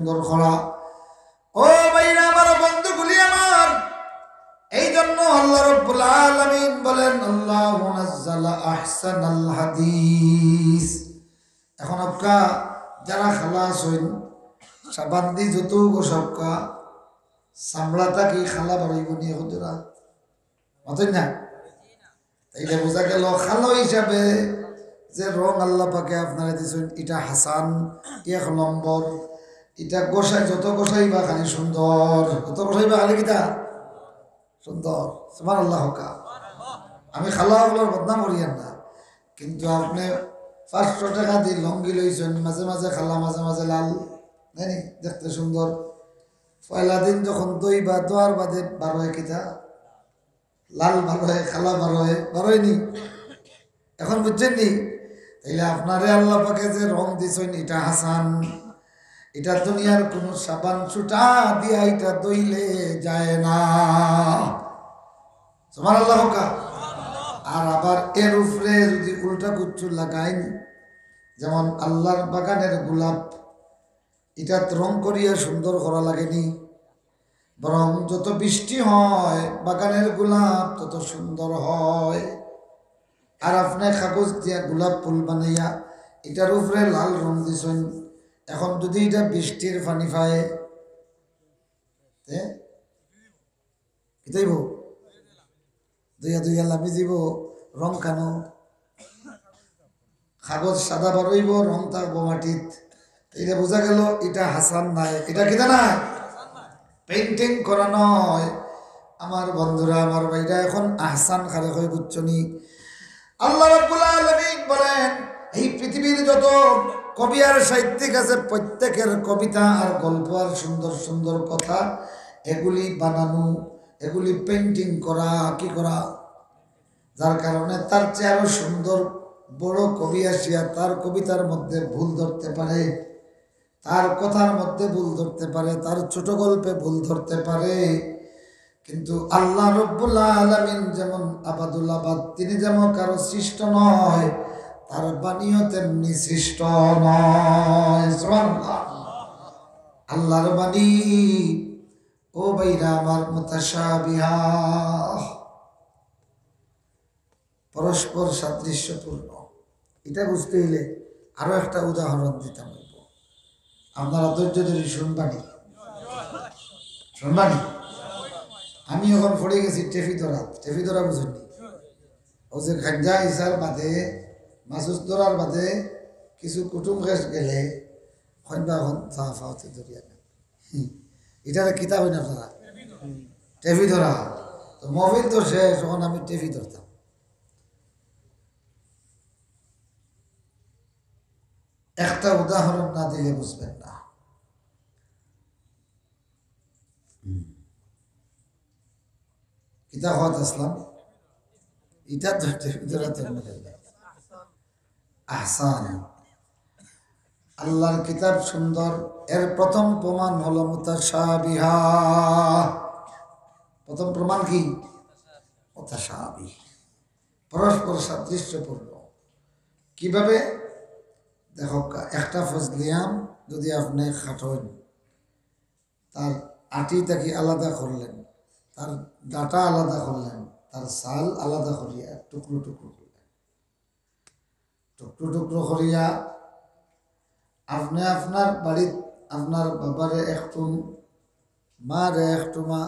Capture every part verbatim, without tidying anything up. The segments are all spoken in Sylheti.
সুন্দর করা। ও ভাইরা আমার, বন্ধুগুলি আমার, এই জন্য আল্লাহ রাব্বুল আলামিন বলেন, "আল্লাহু নাজ্জালা আহসানাল হাদিস।" এখন আপকা যারা খালা আছইন, সাবান দি যত গসাবকা, চামড়া থাকি খালা বারইবো নি এখন যারা? মাতইন না? তাইলে বুঝা গেল, খালা হিসাবে যে রং আল্লাহ পাকে আপনারে দিছইন, ইটা হাসান, এক নম্বর। ইটা গসাই, যত গসাইবা খালি সুন্দর, যত গসাইবা খালি কিতা? সুন্দর। সুবহানাল্লাহ কউক্কা। আমি খালা অকলর বদনাম করিয়ার না, কিন্তু আপনে পাঁচশো টেকা দি লুঙ্গি লইছইন, মাঝে মাঝে খালা, মাঝে মাঝে লাল, নায়নি? দেখতে সুন্দর। পয়লা দিন যখন ধইবা, ধোয়ার বাদে বারয় কিতা? লাল বারয়, খালা বারয়, বারয় নি? এখন বুঝছইন নি? তাইলে আপনারে আল্লাহ পাকে যে রং দিছইন, ইটা হাসান, ইটা দুনিয়ার কুনু সাবান ছুটা দিয়া ইটা ধইলে যায় না। সুবহানাল্লাহ কউক্কা। আর আবার এর উপরে যদি উল্টা কুচ্ছু লাগাইন, যেমন আল্লাহর বাগানের গোলাপ, ইটাত রং করিয়া সুন্দর করা লাগে নি? বরং যত বৃষ্টি হয়, বাগানের গোলাপ তত সুন্দর হয়। আর আপনে কাগজ দিয়া গোলাপ ফুল বানাইয়া ইটার উপরে লাল রং দিছইন, এখন যদি ইটা বৃষ্টির পানি পায়, তে কিতা অইবো? ধইয়া ধইয়া লামি যিবো, রং কানো। কাগজ সাদা বারইবো, রং থাকবো মাটিত। তাইলে বুঝা গেল ইটা হাসান নায়, ইটা কিতা নায়? পেইন্টিং করা নায়। আমার বন্ধুরা, আমার ভাইরা, এখন আহসান কারে কয় বুঝছো নি? আল্লাহ রাব্বুল আলামিন বলেন, এই পৃথিবীর যত কবি আর সাহিত্যিক আছে, প্রত্যেকের কবিতা আর গল্প আর সুন্দর সুন্দর কথা, এগুলি বানানো, এগুলি পেইন্টিং করা, কি করা? যার কারণে তার চেয়ে আরো সুন্দর বড় কবি আসিয়া তার কবিতার মধ্যে ভুল ধরতে পারে, তার কথার মধ্যে ভুল ধরতে পারে, তার ছোট গল্পে ভুল ধরতে পারে। কিন্তু আল্লাহ রব্বুল আলামিন যেমন আবাদুল আবাদ, তিনি যেমন কারো সৃষ্ট নয়, তার বাণীও তেমনি সৃষ্ট নয়। সুবহানাল্লাহ। আল্লাহর বাণী, ও ভাইরা আমার, মুতাশাবিহা, পরস্পর সাদৃশ্যপূর্ণ। ইটা বুঝতে অইলে আরো একটা উদাহরণ দিতাম অইবো। আপনারা ধৈর্য ধরি শুনবা নি? শুনবা নি? আমি এখন পড়ি গেছি টেফি ধরা। টেফি ধরা বুঝইন নি? অউ যে গাঞ্জা ইসার বাদে, মাসুস ধরার বাদে কিছু কুটুম গেছ গেলে, কইন বা এখন চা ফাওতে ধরিয়া না। ইটারে কিতা কইন আপনারা? টেফি ধরা। তো মহফিল তো শেষ, এখন আমি টেফি ধরতাম। একটা উদাহরণ না দিলে বুঝবেন না। হুম। কিতা কওয়াত আছলাম? ইটা তো টেফি ধরা তো মনে হয়। আহসান। আল্লাহর কিতাব সুন্দর, এর প্রথম প্রমাণ হলো মুতাশাবিহা। প্রথম প্রমাণ কি? মুতাশাবিহ, পরস্পর সাদৃশ্যপূর্ণ। কিভাবে? দেখউক্কা, একটা ফজলি আম যদি আপনে কাটইন, তার আটি থাকি আলাদা করলেন, তার ডাটা আলাদা করলেন, তার ছাল আলাদা করিয়া টুকরো টুকরো করলেন, টুকরো টুকরো করিয়া আপনে আপনার বাড়িত আপনার বাবারে এক টুম, মারে এক টুমা,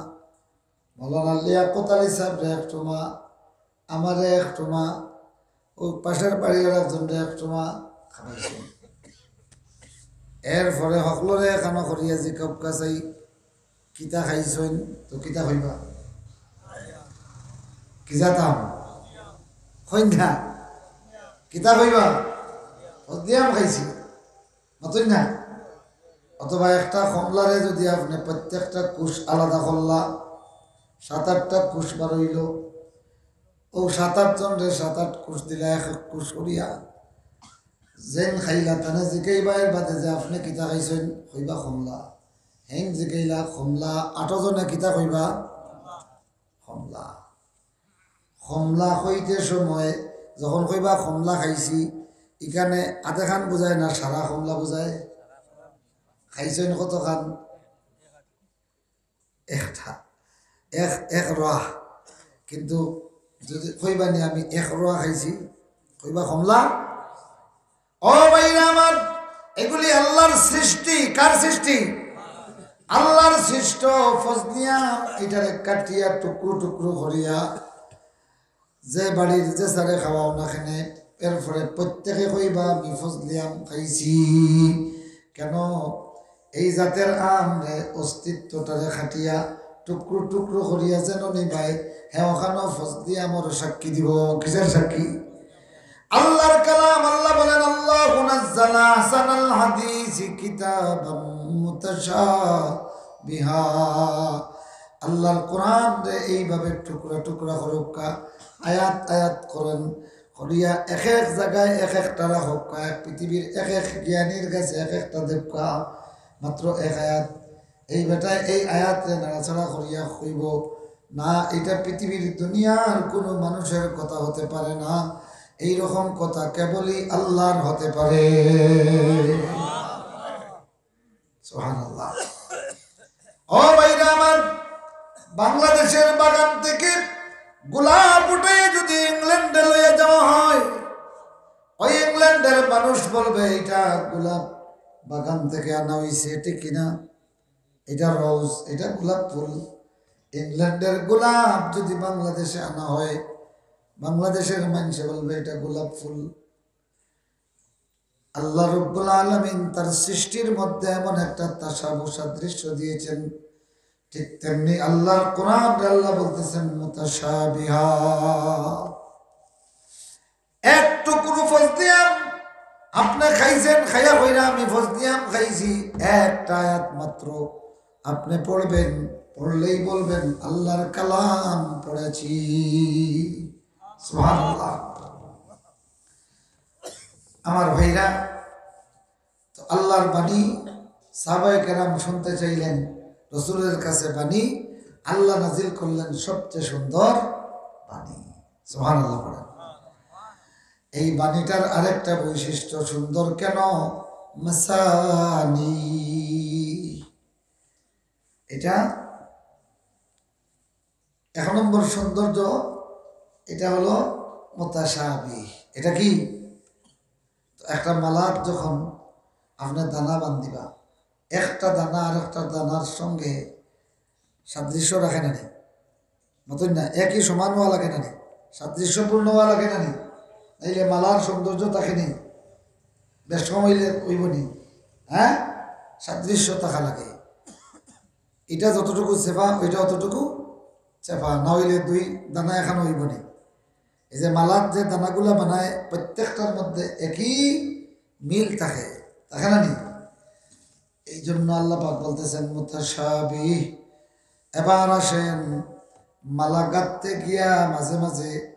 মৌলানা লিয়াকত আলী সাহেবরে এক টুমা, আমারে এক টুমা, অউ পাশের বাড়ির একজনরে এক টুমা খাবাইছইন। এরপরে হকলরে একখানো করিয়া জিকাউক্কা চাই, কিতা খাইছইন? তো কিতা কইবা? কি জাত আম? কইন না। কিতা কইবা? ফজলি আম খাইছি। মাতইন না? অথবা একটা কমলারে যদি আপনে প্রত্যেকটা কুশ আলাদা করলা, সাত আটটা কুশ বারইলো, অউ সাত আট জনরে সাত আট কুশ দিলা, এক এক কুশ করিয়া। যেইন খাইলা, তানে জিকাইবা, এর বাদে যে আপনে কিতা খাইছইন, কইবা কমলা। হেইন জিকাইলা কমলা, আটো জনে কিতা কইবা? কমলা। কমলা কইতে সময় যখন কইবা কমলা খাইছি, ইখানে আধেখান বুঝায় না সারা কমলা বুঝায়? খাইছইন কতখান? একটা। এক, এক রোয়া। কিন্তু যদি কইবা নি আমি এক রোয়া খাইছি, কইবা কমলা? ও ভাইরা আমার, এগুলি আল্লাহর সৃষ্টি। কার সৃষ্টি? আল্লাহর সৃষ্ট। ফজলি আম, এটারে কাটিয়া টুকরো টুকরো করিয়া যে বাড়ির যে সারে খাওয়াও না কেনে, এরপরে প্রত্যেকে কইবা, "আমি ফজলি আম খাইছি।" কেন? এই জাতের আমরে, অস্তিত্বটারে কাটিয়া টুকরো টুকরো করিয়া যেন নিবায়, হে ওখানো ফজলি আমর সাক্ষী দিব। কিসের সাক্ষী? আল্লাহর কালাম। আল্লাহ বলেন, "আল্লাহু নাজ্জালা আহসানাল হাদিসি কিতাবাম মুতাশাবিহা।" আল্লাহর কোরআনরে এইভাবে টুকরা টুকরা করউক্কা, আয়াত আয়াত করেন, করিয়া এক এক জাগায় এক একটা রাখউক্কা, এক পৃথিবীর এক এক জ্ঞানীর কাছে এক একটা দেউক্কা, মাত্র এক আয়াত। এই বেটায় এই আয়াতরে নাড়াচাড়া করিয়া কইব, "না, এটা পৃথিবীর দুনিয়ার কোনো মানুষের কথা হতে পারে না, এই রকম কথা কেবলই আল্লাহর হতে পারে।" সুবহানাল্লাহ। ও ভাইরা আমার, বাংলাদেশের বাগান থেকে গোলাপ উঠে যদি ইংল্যান্ডে লইয়া যাওয়া হয়, ওই ইংল্যান্ডের মানুষ বলবে, "এটা গোলাপ বাগান থেকে আনা হইছে, ঠিক কিনা? এটা রোজ, এটা গোলাপ ফুল।" ইংল্যান্ডের গোলাপ যদি বাংলাদেশে আনা হয়, বাংলাদেশের মানুষে বলবে, "এটা গোলাপ ফুল।" আল্লাহ রব্বুল আলামিন তার সৃষ্টির মধ্যে এমন একটা তাশাবুহ সাদৃশ্য দিয়েছেন, ঠিক তেমনি আল্লাহর কোরআন আল্লাহ বলতেছেন মুতাশাবিহা। এক টুকরো ফজলি আম আপনি খাইছেন, খাইয়া কইরা, "আমি ফজলি আম খাইছি", একটা আয়াত মাত্র আপনি পড়বেন, পড়লেই বলবেন, "আল্লাহর কালাম পড়েছি।" সুবহানাল্লাহ। আমার ভাইরা, তো আল্লাহর বাণী সাহাবায়ে কেরাম শুনতে চাইলেন, রসুলের কাছে বাণী, আল্লাহ নাজিল করলেন সবচেয়ে সুন্দর বাণী। সুবহানাল্লাহ পড়েন। এই বাণীটার আরেকটা বৈশিষ্ট্য সুন্দর কেন? মাসানি। এটা এক নম্বর সৌন্দর্য, এটা হলো মুতাশাবিহ। এটা কি? তো একটা মালাত যখন আপনি দানা বান্ধিবা, একটা দানা আর একটা দানার সঙ্গে সাদৃশ্য রাখে না নি? মতন না, একই সমান হওয়া লাগে না নি? সাদৃশ্যপূর্ণ হওয়া লাগে না নি? নাইলে মালার সৌন্দর্য থাকে নি, বেশ কম হইলে হইব নি? হ্যাঁ, সাদৃশ্য থাকা লাগে। এটা যতটুকু চেপা, ওইটা অতটুকু চেপা, না হইলে দুই দানা এখানে হইব নি? এই যে মালার যে দানাগুলা বানায়, প্রত্যেকটার মধ্যে একই মিল থাকে, থাকে না নি? এই জন্য আল্লাহ পাক বলতেছেন মুতাশাবিহ। এবার আসেন, মালা গাঁথতে গিয়া মাঝে মাঝে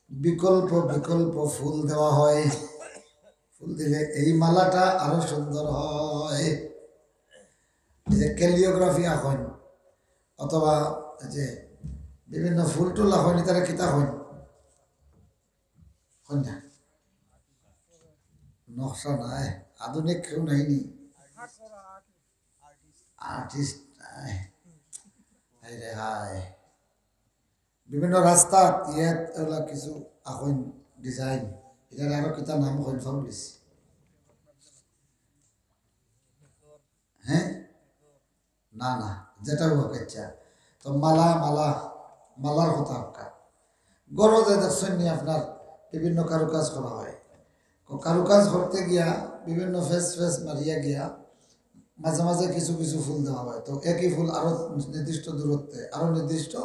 বিকল্প বিকল্প ফুল দেওয়া হয়। ফুল দিলে এই মালাটা আরো সুন্দর হয়। এই যে ক্যালিওগ্রাফি আঁকইন অথবা এই যে বিভিন্ন ফুল টুল আঁকইন, তারা কিতা কইন? কইন না? নকশা নাই, আধুনিক কেউ নাইনি, আর্টিস্ট নাই। হায় রে হায়। বিভিন্ন রাস্তাত ইয়াত এগুলা কিছু আঁকইন, ডিজাইন, এটার আরো কিতা নাম কইন, ফাউলিস। হ্যাঁ, না না, যেটা হোক, আচ্ছা। তো মালা, মালা, মালার কথা হোক। গরজে দেখছেন নি আপনার বিভিন্ন কারুকাজ করা হয়। তো কারুকাজ করতে গিয়া বিভিন্ন ফেস ফেস মারিয়া গিয়া মাঝে মাঝে কিছু কিছু ফুল দেওয়া হয়। তো একই ফুল আরো নির্দিষ্ট দূরত্বে, আরো নির্দিষ্ট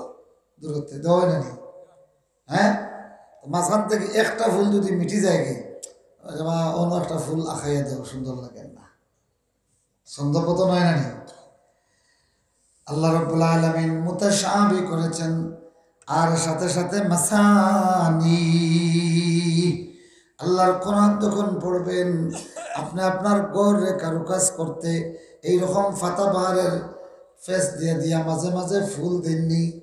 দূরত্বে দেওয়া হয় না নি? হ্যাঁ, তো মাঝখান থেকে একটা ফুল যদি মিটি যায় কি, "ওরে মা, অন্য একটা ফুল আঁকাইয়া দেও, সুন্দর লাগে না।" সন্দেহ তো নয় না নি? আল্লাহ রাব্বুল আলামিন মুতাশাবি করেছেন, আর সাথে সাথে মাসানি। আল্লাহর কোরআন যখন পড়বেন, আপনি আপনার ঘরে কারুকাজ করতে এইরকম পাতা বাহারের ফেস দিয়ে দিয়া মাঝে মাঝে ফুল দেননি,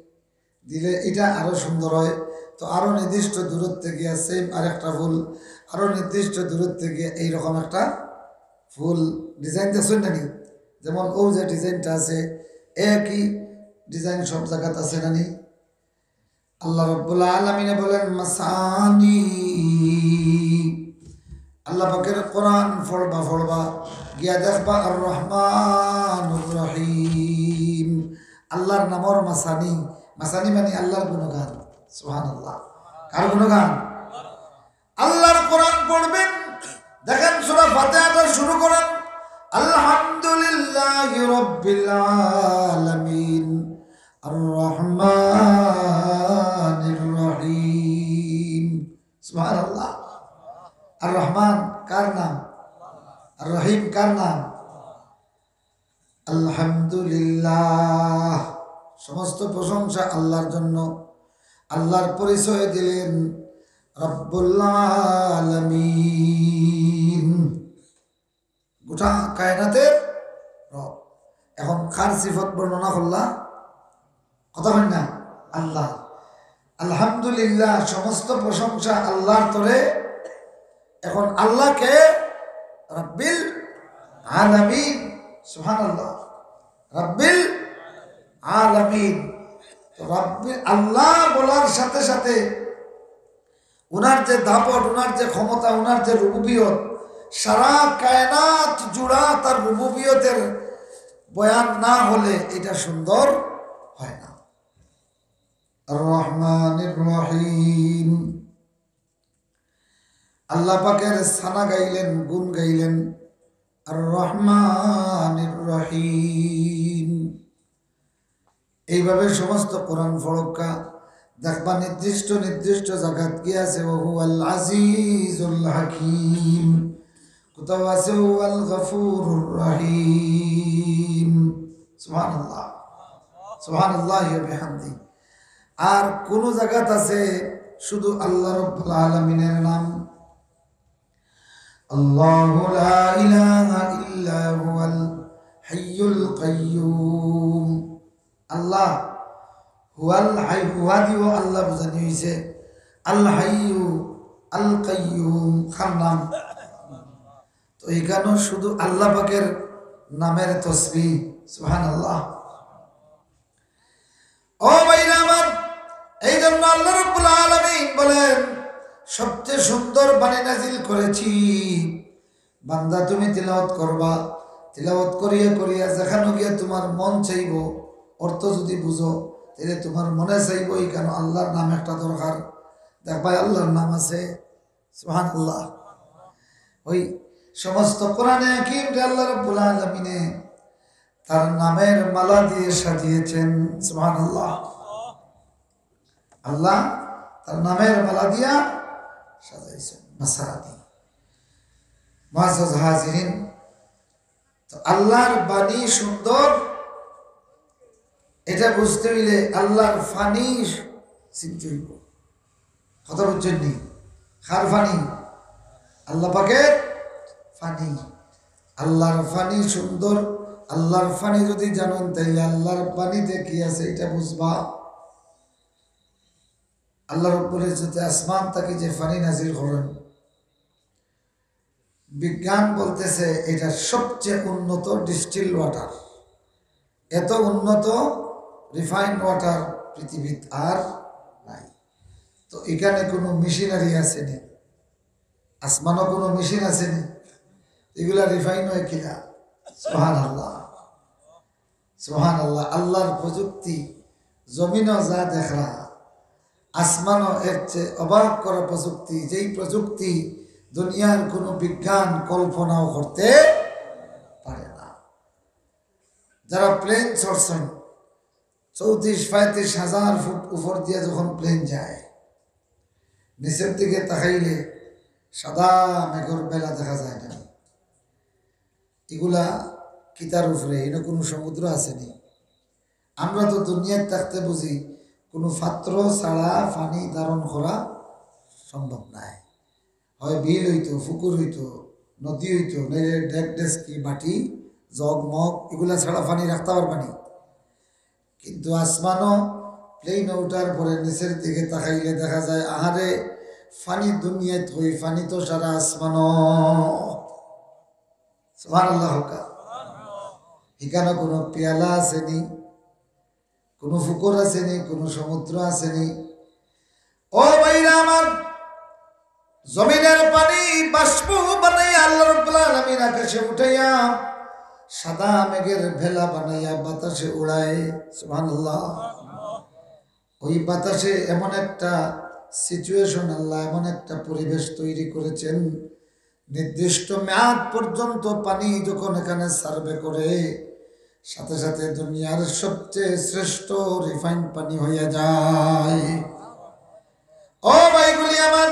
দিলে এটা আরো সুন্দর হয়। তো আরো নির্দিষ্ট দূরত্বে গিয়া সেম আরেকটা ফুল, আরো নির্দিষ্ট দূরত্বে গিয়া এইরকম একটা ফুল ডিজাইন দেখছইন না নি? যেমন অউ যে ডিজাইনটা আছে, একই ডিজাইন সব জাগাত আছে না নি? আল্লাহ রাব্বুল আলামিনে বলেন, মাসানি। আল্লাহ পাকের কোরআন পড়বা, পড়বা, গিয়া দেখবা আর রহমানুর রহিম। আল্লাহর নামর মাসানি, মাসানি মানে আল্লাহর গুণগান। সুবহানাল্লাহ। কার গুণগান? আল্লাহর কোরআন পড়বেন, দেখেন সূরা ফাতিহাটা শুরু করেন, আলহামদুলিল্লাহি রাব্বিল আলামিন, আর রহমানির রহিম। সুবহানাল্লাহ। আর রহমান কার নাম? আর রহিম কার নাম? আলহামদুলিল্লাহ, সমস্ত প্রশংসা আল্লাহর জন্য। আল্লাহর পরিচয় দিলেন রব্বুল আলামিন, গোটা কায়নাতের রব। এখন কার সিফত বর্ণনা করলা? কথা হয় না? আল্লাহ। আলহামদুলিল্লাহ, সমস্ত প্রশংসা আল্লাহর তরে। এখন আল্লাহ কে? রব্বিল আলামিন। সুবহানাল্লাহ। রব্বিল আলামিন। তো রব্বিল আল্লাহ বলার সাথে সাথে উনার যে দাপট, উনার যে ক্ষমতা, উনার যে রুবুবিয়ত, সারা কায়নাত জুড়া তার রুবুবিয়তের বয়ান না হলে এটা সুন্দর হয় না। আর রহমানির রহিম। আল্লাহ পাকের সানা গাইলেন, গুণ গাইলেন, আর রহমানির রহিম। এইভাবে সমস্ত কোরআন পড়ক্কা, দেখবা নির্দিষ্ট নির্দিষ্ট জাগাত কি আছে, ওয়া হুয়াল আজিজুল হাকিম, কোথাও আছে ওয়া হুয়াল গাফুরুর রহিম। সুবহানাল্লাহ, সুবহানাল্লাহি ওয়া বিহামদি। আর কোন জাগাত আছে শুধু আল্লাহ রাব্বুল আলামিনের নাম? আল্লাহু লা ইলাহা ইল্লা হুয়াল হাইয়ুল কাইয়্যুম। আল্লাহ হুয়াল হাই, হুয়া দিও আল্লাহ বুঝানি হইছে, আল হাইয়ু, আল কাইয়্যুম, কার নাম? তো এখানেও শুধু আল্লাহ পাকের নামের তসবিহ। সুবহানাল্লাহ। ও ভাইরা আমার, এই জন্য আল্লাহ রাব্বুল আলামিন বলেন, সবচেয়ে সুন্দর বাণী নাজিল করেছি। বান্দা, তুমি তিলাওয়াত করবা, তিলাওয়াত করিয়া করিয়া যেখানো গিয়া তোমার মন চাইবো, অর্থ যদি বুঝো, তাহলে তোমার মনে চাইবো, এইখানো আল্লাহর নাম একটা দরকার। দেখবায় আল্লাহর নাম আছে। সুবহানাল্লাহ। ওই সমস্ত কোরআনে হাকিমরে আল্লাহ রাব্বুল আলামিনে তার নামের মালা দিয়ে সাজিয়েছেন। সুবহানাল্লাহ। আল্লাহ তার নামের মালা দিয়া সাজাইছেন। মাসানি। মুআজ্জাজ হাজিরিন, তো আল্লাহর বাণী সুন্দর, এটা বুঝতে হইলে আল্লাহর ফানি চিনতে হইব। কথা বুঝছেন নি? কার ফানি? আল্লাহ পাকের ফানি। আল্লাহর ফানি সুন্দর। আল্লাহর ফানি যদি জানেন, তাইলে আল্লাহর পানিতে কি আছে এটা বুঝবা। আল্লাহ রাব্বুল ইজ্জতে আসমান থাকি যে ফানি নাজিল করেন, বিজ্ঞান বলতেছে এটা সবচেয়ে উন্নত ডিস্টিল ওয়াটার। এত উন্নত রিফাইন্ড ওয়াটার পৃথিবীত আর নাই। তো এখানে কোনো মেশিনারি আছে নি, আসমানও কোনো মেশিন আছে নি, এগুলা রিফাইন হয় কিনা? সুবহানাল্লাহ, সুবহানাল্লাহ। আল্লাহর প্রযুক্তি, জমিনও যা দেখরা, আসমানও এর চেয়ে অবাক করা প্রযুক্তি, যেই প্রযুক্তি দুনিয়ার কোনো বিজ্ঞান কল্পনাও করতে পারে না। যারা প্লেন চড়ছেন, চৌত্রিশ পঁয়ত্রিশ হাজার ফুট উপর দিয়া যখন প্লেন যায়, নিচের দিকে তাকাইলে সাদা মেঘর বেলা দেখা যায় না। এগুলা কিতার উপরে, এনে কোনো সমুদ্র আছে নি। আমরা তো দুনিয়াত থাকতে বুঝি কোনো পাত্র ছাড়া পানি ধারণ করা সম্ভব নায়। হয় বিল হইতো, পুকুর হইতো, নদী হইতো, নাইলে ডেক ডেস্কি, বাটি, জগ মগ, এগুলা ছাড়া পানি রাখতে পারবা নি। কিন্তু আসমানও প্লেন উঠার পরে নিচের দিকে তাকাইলে দেখা যায়, আহারে, পানি দুনিয়াত কই, পানি তো সারা আসমানও। সুবহানাল্লাহ কউক্কা। ইখানো কুনু পিয়ালা আছেনি, কুনু ফুকর আছেনি, কুনু সমুদ্র আছেনি। ও ভাইরা আমার, জমিনের পানি বাষ্প বানাইয়া আল্লাহ রাব্বুল আলামিন আকাশে উঠাইয়া সাদা মেঘের ভেলা বানাইয়া বাতাসে উড়ায়। সুবহানাল্লাহ। ওই বাতাসে এমন একটা সিচুয়েশন আল্লাহ, এমন একটা পরিবেশ তৈরি করেছেন, নির্দিষ্ট মেয়াদ পর্যন্ত পানি যখন এখানে সার্ভে করে, সাথে সাথে দুনিয়ার সবচেয়ে শ্রেষ্ঠ রিফাইন্ড পানি হইয়া যায়। ও ভাইগুলি আমার,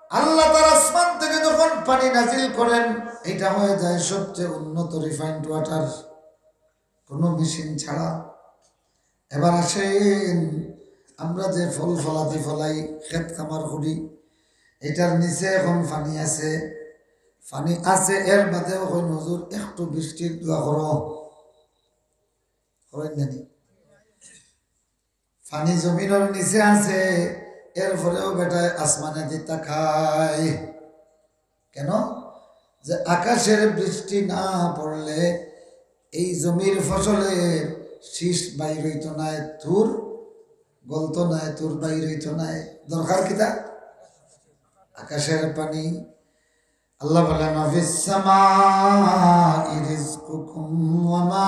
আল্লাহ তার আসমান থেকে যখন পানি নাজিল করেন, এটা হয়ে যায় সবচেয়ে উন্নত রিফাইন্ড ওয়াটার, কোনো মেশিন ছাড়া। এবার আসেন, আমরা যে ফল ফলাদি ফলাই, খেত খামার করি, এটার নিচে এখন পানি আছে, পানি আছে, এর বাদেও কই, "হুজুর, একটু বৃষ্টির দোয়া করো।" করেন জানি? পানি জমিনের নিচে আছে, এরপরেও বেটায় আসমানে দি তাকায়। কেন? যে আকাশের বৃষ্টি না পড়লে এই জমির ফসলের শীষ বাইর হইতো নায়, তুর গলতো নায়, তুর বাইর হইতো নায়। দরকার কিতা? আকাশের পানি। আল্লাহ বলেন, "ওয়া ফিস সামাই রিজকুকুম ওয়া মা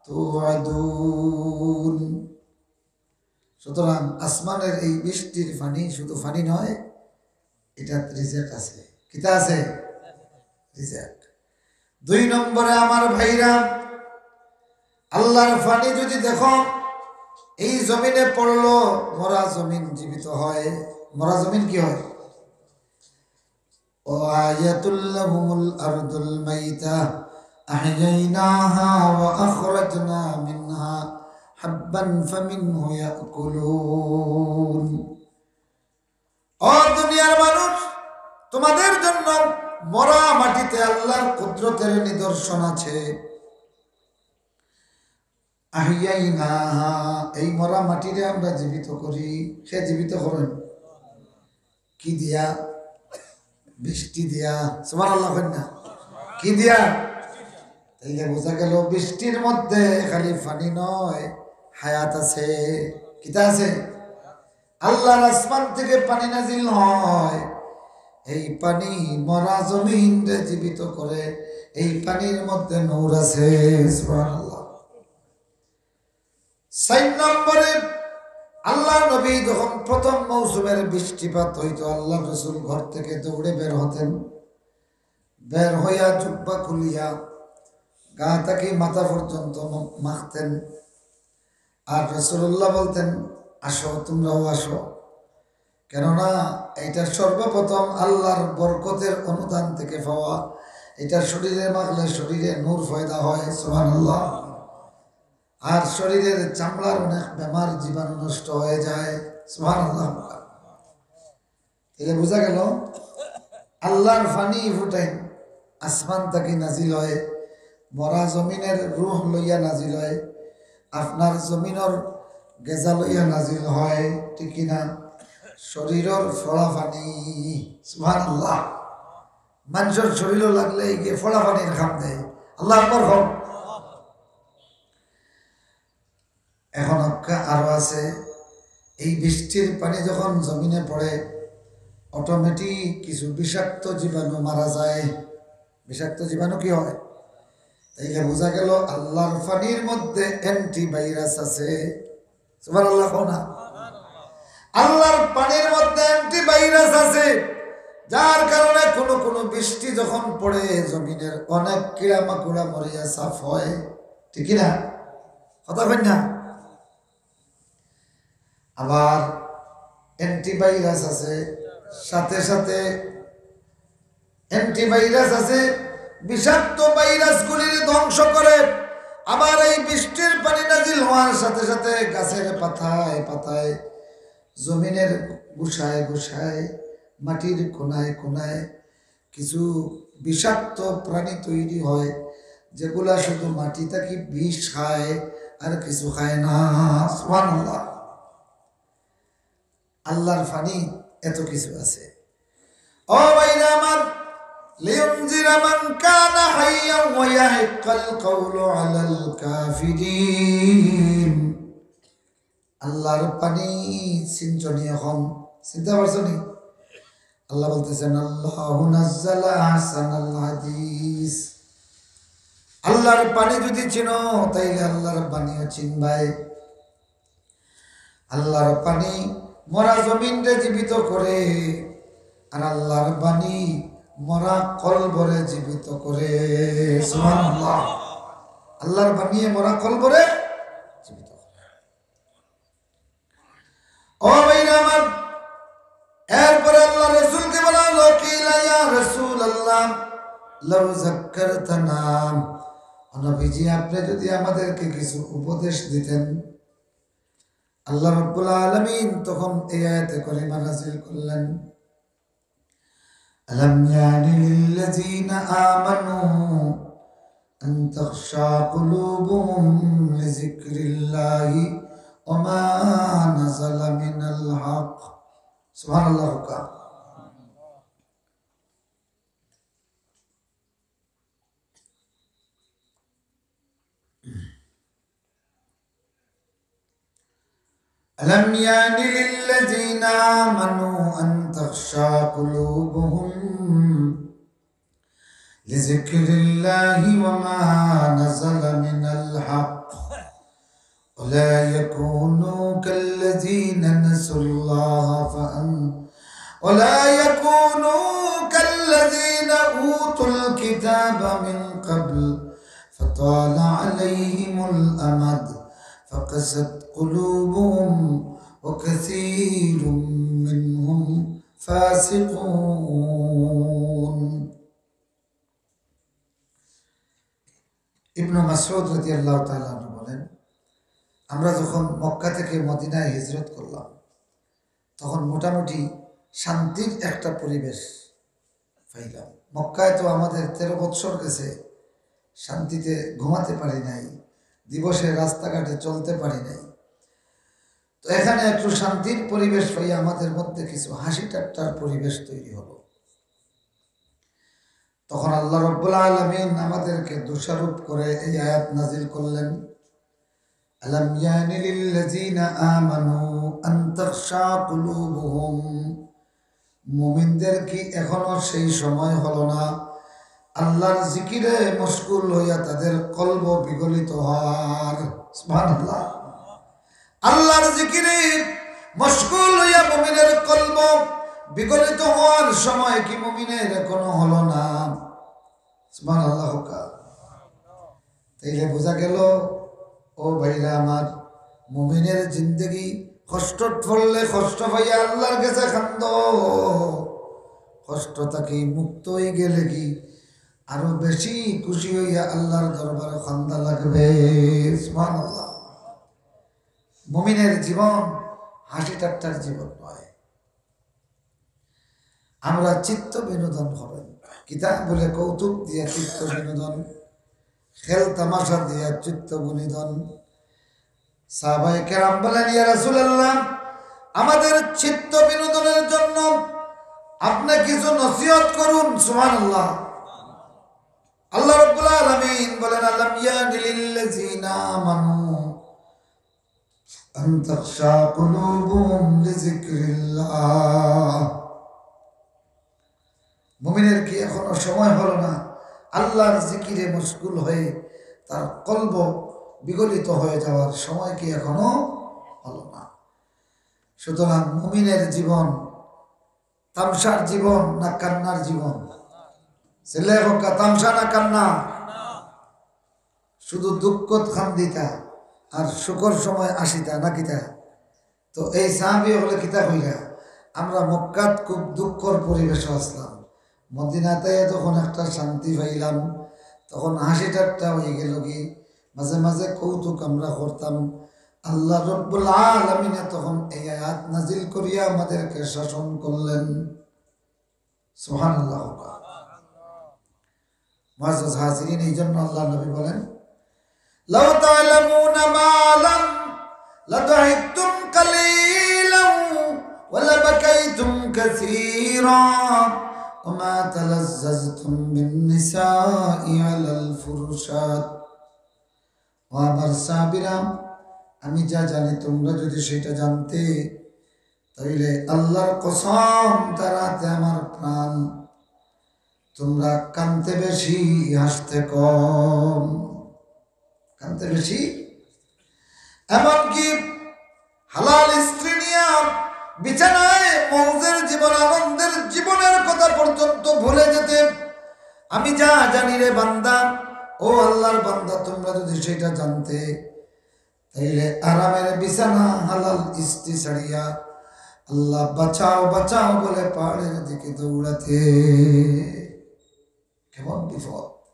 তুআদুন।" সুতরাং আসমানের এই বৃষ্টির পানি শুধু পানি নয়, এটা রিজেক আছে। কিতা আছে? রিজেক। দুই নম্বরে আমার ভাইরা, আল্লাহর পানি যদি দেখো, এই জমিনে পড়লো, মরা জমিন জীবিত হয়। মরা জমিন কি হয়? "ওয়া আয়াতুল লাহুমুল আরদুল মাইতা আহইয়াইনাহা ওয়া আখরাজনা মিনহা হাব্বান ফামিনহু ইয়াকুলুন।" ও দুনিয়ার মানুষ, তোমাদের জন্য মরা মাটিতে আল্লাহর কুদরতের নিদর্শন আছে। আহইয়াইনাহা, এই মরা মাটিরে আমরা জীবিত করি। কে জীবিত করেন? কি দিয়া? বৃষ্টি দিয়া। সুবহানাল্লাহ কইন না? কি দিয়া? তাইলে বুঝা গেল, বৃষ্টির মধ্যে খালি পানি নয়, হায়াত আছে। কিতা আছে? আল্লাহর আসমান থেকে পানি নাজিল হয়, এই পানি মরা জমিনরে জীবিত করে, এই পানির মধ্যে নূর আছে। সুবহানাল্লাহ। চার নম্বরে, আল্লাহর নবী যখন প্রথম মৌসুমের বৃষ্টিপাত হইতো, আল্লাহর রসুল ঘর থেকে দৌড়ে বের হতেন, বের হইয়া জুব্বা খুলিয়া গা থাকি মাথা পর্যন্ত ম-, মাখতেন। আর রাসূলুল্লাহ বলতেন, "আসো, তোমরাও আসো।" কেননা এটা সর্বপ্রথম আল্লাহর বরকতের অনুদান থেকে পাওয়া। এটা শরীরে মাখলে শরীরে নূর পয়দা হয়, সুবহানাল্লাহ। আর শরীরের চামড়ার অনেক বেমার জীবাণু নষ্ট হয়ে যায়, সুবহানাল্লাহ। তাইলে বুঝা গেল, আল্লাহর পানি ফুটাইন, আসমান থাকি নাজিল হয়, মরা জমিনের রূহ লইয়া নাজিল হয়, আপনার জমিনর গেজা লইয়া নাজিল হয়, ঠিক কি না? শরীরর ফড়া পানি, সুবহানাল্লাহ। মানষর শরীরও লাগলে এই যে ফড়া পানির কাম দেয়। আল্লাহু আকবার হোক। এখন অক্কা আরো আছে, এই বৃষ্টির পানি যখন জমিনে পড়ে, অটোমেটিক কিছু বিষাক্ত জীবাণু মারা যায়। বিষাক্ত জীবাণু কি হয়? তাইলে বুঝা গেল আল্লাহর পানির মধ্যে অ্যান্টিভাইরাস আছে। সুবহানাল্লাহ কও না? আল্লাহর পানির মধ্যে অ্যান্টিভাইরাস আছে, যার কারণে কোনো কোনো বৃষ্টি যখন পড়ে, জমিনের অনেক কিড়া মাকুড়া মরিয়া সাফ হয়, ঠিক কি না? কথা কই না? আবার অ্যান্টিভাইরাস আছে, সাথে সাথে অ্যান্টিভাইরাস আছে, বিষাক্ত ভাইরাসগুলির ধ্বংস করে। আবার এই বৃষ্টির পানি নাজিল হওয়ার সাথে সাথে গাছের পাতায় পাতায়, জমিনের গুষায় গুষায়, মাটির কোনায় কোনায় কিছু বিষাক্ত প্রাণী তৈরি হয়, যেগুলা শুধু মাটি থাকি বিষ খায়, আর কিছু খায় না। সুবহানাল্লাহ। আল্লাহর পানি এত কিছু আছে। ও ভাইরা আমার, لينذر من كان حيا ويحق القول على الكافرين. আল্লাহর পানি চিনছনি এখন? চিনতা পারছনি? আল্লাহ বলতেছেন, "আল্লাহু নাজ্জালা আহসানাল হাদিস।" আল্লাহর পানি যদি চিনো, তাইলে আল্লাহর পানিও চিনবায়। আল্লাহর পানি মরা জমিনরে জীবিত করে, আর আল্লাহর পানি মরা কলবরে জীবিত করে। সুবহানাল্লাহ। আল্লাহর পানিয়ে মরা কলবরে জীবিত করে। ও ভাইরা আমার, এরপরে আল্লাহর রাসূলকে বলা হলো, "কিলা ইয়া রাসূলুল্লাহ, লাউ যাক্কারতানা।" ও নবীজি, আপনি যদি আমাদেরকে কিছু উপদেশ দিতেন। আল্লাহ রাব্বুল আলামিন তখন এই আয়াতে করিমা নাজিল করলেন, ألم يعن للذين آمنوا أن تخشع قلوبهم لذكر الله وما نزل من الحق. সুবহানাল্লাহ। ألم يعن للذين آمنوا أن تخشع قلوبهم لذكر الله وما نزل من الحق ولا يكونوا كالذين نسوا الله فأن ولا يكونوا كالذين أوتوا الكتاب من قبل فطال عليهم الأمد فقست قلوبهم وكثير منهم فاسقون. ইবনে মাসউদ রাদিয়াল্লাহু তাআলা আনহু বলেন, আমরা যখন মক্কা থেকে মদিনায় হিজরত করলাম, তখন মোটামুটি শান্তির একটা পরিবেশ পাইলাম। মক্কায় তো আমাদের তেরো বৎসর গেছে, শান্তিতে ঘুমাতে পারি নাই, দিবসে রাস্তাঘাটে চলতে পারি নাই। তো এখানে একটু শান্তির পরিবেশ পাইয়া আমাদের মধ্যে কিছু হাসি ঠাট্টার পরিবেশ তৈরি হলো। তখন আল্লাহ রাব্বুল আলামিন আমাদেরকে দোষারোপ করে এই আয়াত নাজিল করলেন, ألم يعن للذين آمنوا أن تخشع قلوبهم. মুমিনদের কি এখনো সেই সময় হলো না আল্লাহর জিকিরে মশগুল হইয়া তাদের কলব বিগলিত হওয়ার? সুবহানাল্লাহ। আল্লাহর জিকিরে মশগুল হইয়া মুমিনের কলব বিগলিত হওয়ার সময় কি মুমিনের এখনো হলো না? সুবহানাল্লাহ। তাইলে বোঝা গেল, ও ভাইরা আমার, মুমিনের জিন্দেগি কষ্টত পড়লে কষ্ট পাইয়া আল্লাহর কাছে কান্দো, কষ্ট থাকি মুক্ত হয়ে গেলে কি আরো বেশি খুশি হইয়া আল্লাহর দরবারে কান্দা লাগবে। সুবহানাল্লাহ। মুমিনের জীবন হাসি ঠাট্টার জীবন নয়। আমরা চিত্ত বিনোদন করইন। কিতা বলে কৌতুক দিয়া চিত্ত বিনোদন, খেল তামাশা দিয়া চিত্ত বিনোদন। সাহাবায়ে কেরাম বলেন, "ইয়া রাসূলুল্লাহ, আমাদের চিত্ত বিনোদনের জন্য আপনি কিছু নসিহত করুন।" সুবহানাল্লাহ। আল্লাহ রাব্বুল আলামিন বলেন, ألم يعن للذين آمنوا أن تخشع قلوبهم لذكر الله. মুমিনের কি এখনো সময় হলো না আল্লাহর জিকিরে মশগুল হয়ে তার কলব বিগলিত হয়ে যাওয়ার সময় কি এখনো হলো না? সুতরাং মুমিনের জীবন তামশার জীবন না কান্নার জীবন? ছেলে হোক, তামশা না কান্না? শুধু দুঃখত কান্দিতা আর সুখর সময় আসিতা না কিতা? তো এই সাহাবী হকলে কিতা কইরা, আমরা মক্কাত খুব দুঃখর পরিবেশে আসলাম, মদিনাত আইয়া যখন একটা শান্তি পাইলাম, তখন হাসি ঠাট্টা হয়ে গেল কি, মাঝে মাঝে কৌতুক আমরা করতাম। আল্লাহ রব্বুল আলামিনে তখন এই আয়াত নাজিল করিয়া আমাদেরকে শাসন করলেন। সুবহানাল্লাহ। মুআজ্জাজ হাজিরিন, এই জন্য আল্লাহর নবী বলেন, لو تعلمون ما أعلم لضحكتم قليلا ولبكيتم كثيرا وما تلذذتم بالنساء على الفرشات। ও আমার সাহাবীরা, আমি যা জানি তোমরা যদি সেটা জানতে, তাইলে আল্লাহর কসম, তার হাতে আমার প্রাণ, তোমরা কানতে বেশি, হাসতে কম। কানতে বেশি, এমনকি হালাল স্ত্রী নিয়া বিছানায় মৌজের জীবন, আনন্দের জীবনের কথা পর্যন্ত ভুলে যেতে। আমি যা জানি রে বান্দা, ও আল্লাহর বান্দা, তোমরা যদি সেটা জানতে, তাইলে আরামের বিছানা, হালাল স্ত্রী ছাড়িয়া আল্লাহ বাঁচাও, বাঁচাও বলে পাহাড়ের দিকে দৌড়াতে। কেমন বিপদ!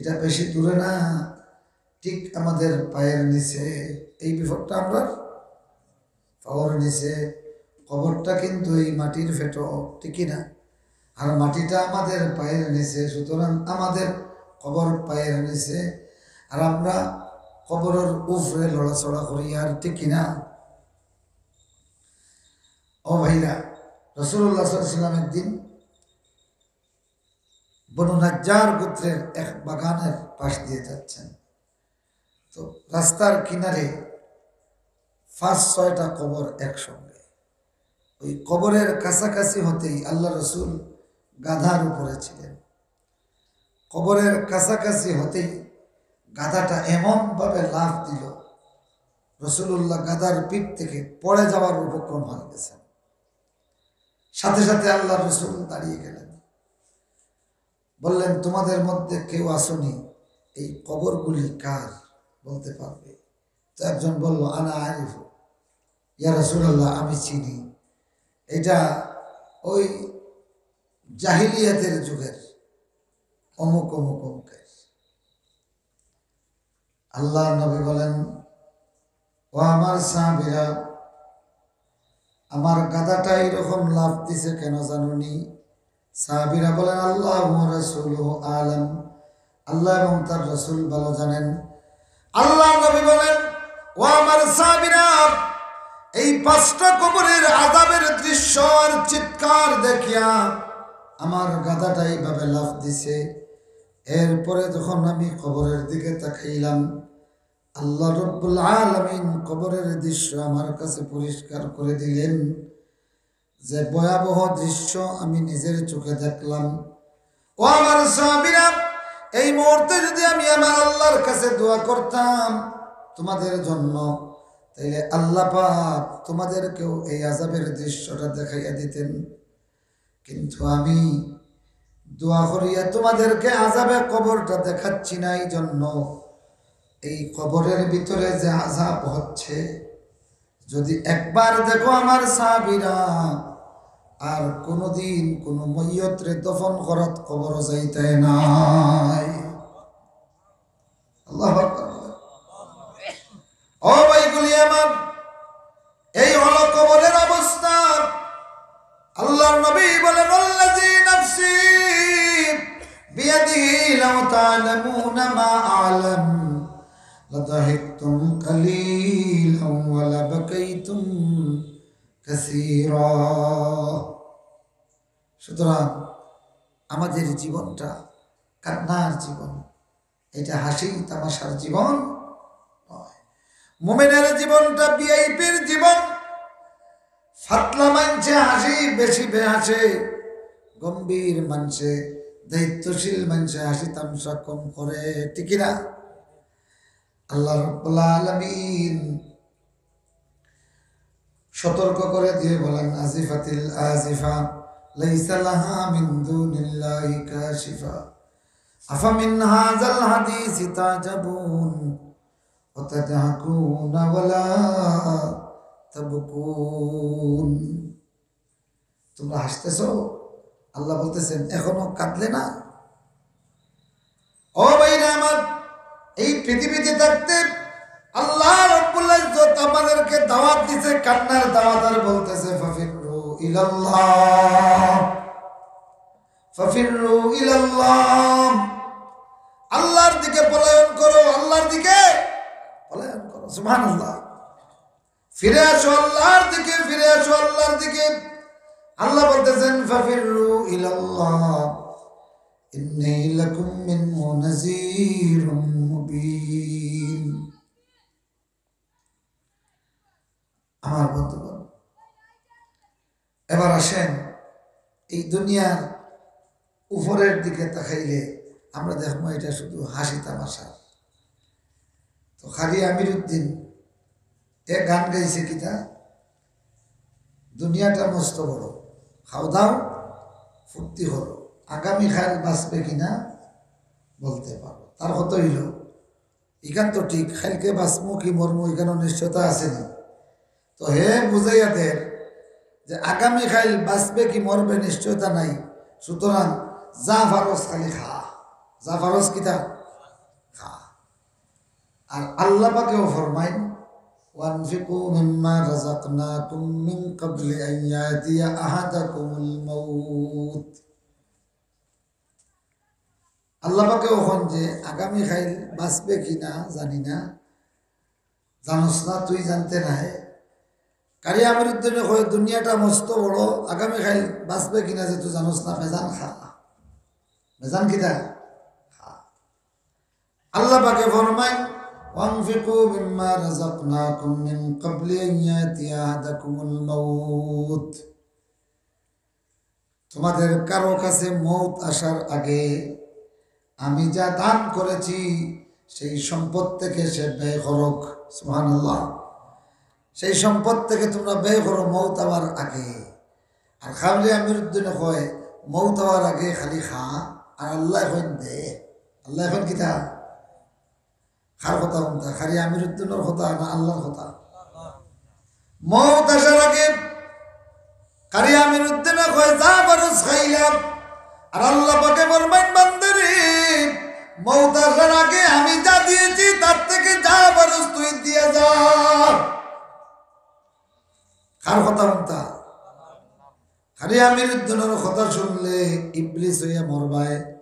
এটা বেশি দূরে না, ঠিক আমাদের পায়ের নিচে। এই বিপদটা আমরার পাওর নিচে। কবরটা কিন্তু এই মাটির পেটো, ঠিক কি না? আর মাটিটা আমাদের পায়ের নিচে, সুতরাং আমাদের কবর পায়ের নিচে, আর আমরা কবরের উপরে লড়াচড়া করি, আর ঠিক কি না? ও ভাইরা, রাসূলুল্লাহ সাল্লাল্লাহু আলাইহি ওয়াসাল্লাম একদিন বনু নাজ্জার গোত্রের এক বাগানের পাশ দিয়ে যাচ্ছেন। তো রাস্তার কিনারে পাঁচ ছয়টা কবর একসঙ্গে। ওই কবরের কাছাকাছি হতেই আল্লাহ রসুল গাধার উপরে ছিলেন। কবরের কাছাকাছি হতেই গাধাটা এমনভাবে লাফ দিল, রসুলুল্লাহ গাধার পিঠ থেকে পড়ে যাওয়ার উপক্রম হয়ে গেছেন। সাথে সাথে আল্লাহ রসুল দাঁড়িয়ে গেলেন, বললেন, "তোমাদের মধ্যে কেউ আসনি, এই কবরগুলি কার, বলতে পারবে?" তো একজন বলল, "আনা আরিফু, ইয়া রাসূলুল্লাহ, আমি চিনি, এটা ওই জাহিলিয়াতের যুগের অমুক অমুক অমুকের।" আল্লাহর নবী বলেন, "ও আমার সাহাবীরা, আমার গাধাটা এরকম লাফ দিছে কেন জানোনি?" সাহাবীরা বলেন, "আল্লাহু ওয়া রাসূলুহু আলাম, আল্লাহ এবং তার রাসূল ভালো জানেন।" আল্লাহর নবী বলেন, "ও আমার সাহাবীরা, এই পাঁচটা কবরের আযাবের দৃশ্য আর চিৎকার দেখিয়া আমার গাধাটা এইভাবে লাফ দিছে। এরপরে যখন আমি কবরের দিকে তাকাইলাম, আল্লাহ রব্বুল আলামিন কবরের দৃশ্য আমার কাছে পরিষ্কার করে দিলেন, যে ভয়াবহ দৃশ্য আমি নিজের চোখে দেখলাম।" ও আমার সাহাবীরা, এই মুহূর্তে যদি আমি আমার আল্লাহর কাছে দোয়া করতাম তোমাদের জন্য, তাইলে আল্লাহ পাক তোমাদেরকেও এই আযাবের দৃশ্যটা দেখাইয়া দিতেন। কিন্তু আমি দোয়া করিয়া তোমাদেরকে আযাবে কবরটা দেখাচ্ছি না, এই জন্য এই কবরের ভিতরে যে আযাব হচ্ছে, যদি একবার দেখো আমার সাহাবীরা, আর কোনোদিন কোনো মইয়তরে দফন করাত কবরো যাইতায় নায়। আল্লাহু আকবার। ও ভাইগুলি আমার, এই হলো কবরের অবস্থা। আল্লাহর নবী বলেন, "ওয়াল্লাযী নাফসি বিয়াদিহি লাউ তা'লামুনা মা আ'লাম লাদাহিকতুম কালীলাম ওয়া লাবাকাইতুম কাসীরা।" সুতরাং আমাদের জীবনটা কান্নার জীবন, এটা হাসি তামাশার জীবন নয়। মুমিনের জীবনটা ভিআইপির জীবন। ফাতলা মানষে হাসি বেশি বে-, হাসে, গম্ভীর মানষে, দায়িত্বশীল মানষে হাসি তামাশা কম করে, ঠিক কি না? আল্লাহ রাব্বুল আলামিন সতর্ক করে দিয়ে বলেন, "আজিফাতিল আজিফা, লাইসা লাহা মিন দুনিল্লাহি কাশিফা, আফামিন হাযাল হাদিসি তা'জাবুন ওয়া তাদহাকুনা ওয়া লা তাবকুন।" তোমরা হাসতেছো? আল্লাহ বলতেছেন, এখনো কাঁদলে না? ও ভাইরা আমার, এই পৃথিবীতে থাকতে আল্লাহ রাব্বুল ইজ্জত আমাদেরকে দাওয়াত দিছে, কান্নার দাওয়াত, আর বলতেছে, "ফাফিররু ইলাল্লাহ, ফাফিররু ইলাল্লাহ।" আল্লাহর দিকে পলায়ন করো, আল্লাহর দিকে পলায়ন করো। সুবহানাল্লাহ। ফিরে আসো আল্লাহর দিকে, ফিরে আসো আল্লাহর দিকে। আল্লাহ বলতেছেন, "ফাফিররু ইলাল্লাহ, ইন্নী লাকুম মিনহু নাযীরুম মুবীন।" আমার বন্ধুগণ, এবার আসেন, এই দুনিয়ার উপরের দিকে তাকাইলে আমরা দেখবো এটা শুধু হাসি তামাশা। তো কারি আমিরুদ্দিন এ গান গাইছে কিতা, "দুনিয়াটা মস্ত বড়, খাও দাও, ফুর্তি করো, আগামীকাল বাঁচবে কিনা বলতে পারো।" তার কথা হইল, ইখান তো ঠিক, কালকে বাঁচমু কি মরমু, ইখানও নিশ্চয়তা আছে নি। তো হে বুঝাইয়া দের যে আগামীকাল বাঁচবে কি মরবে নিশ্চয়তা নাই, সুতরাং যা পারস খালি খা, যা পারস কিতা খা। আর আল্লাহ পাকেও ফরমাইন, "ওয়ানফিকু মিম্মা রাযাকনাকুম মিন ক্বাবলি আন ইয়াতিয়া আহাদাকুমুল মাউত।" আল্লাহ পাকে কইন যে আগামীকাল বাঁচবে কি না জানি না, জানোস না, তুই জানতে নায়। কারি আমিরুদ্দিনে কয়, "দুনিয়াটা মস্ত বড়, আগামীকাল বাঁচবে কি না যে তুই জানোস না, বেজান খা।" বেজান কিতা? খা। আল্লাহ পাকে ফরমাইন, "ওয়ানফিকু মিম্মা রাযাকনাকুম মিন ক্বাবলি আন ইয়াতিয়া আহাদাকুমুল মাউত।" তোমাদের কারো কাছে মউত আসার আগে আমি যা দান করেছি, সেই সম্পদ থেকে সে ব্যয় করুক। সুবহানাল্লাহ। সেই সম্পদ থেকে তোমরা ব্যয় করো মউত আওয়ার আগে। আর কারি আমিরুদ্দিনে কয়, মউত আওয়ার আগে খালি খা, আর আল্লায় কইন দে। আল্লায় কইন কিতা? কার কথা হুনতা? কারি আমিরুদ্দিনর কথা না আল্লাহর কথা? মউত আসার আগে কারি আমিরুদ্দিনে কয়, "যা পারস খাইলাম।" আর আল্লাহ পাকে ফরমাইন, "বান্দারে, মউত আসার আগে আমি যা দিয়েছি, তার থেকে যা পারস তুই দিয়া যা।" কার কথা হুনতা? কারি আমিরুদ্দিনর কথা শুনলে ইবলিস হইয়া মরবায়,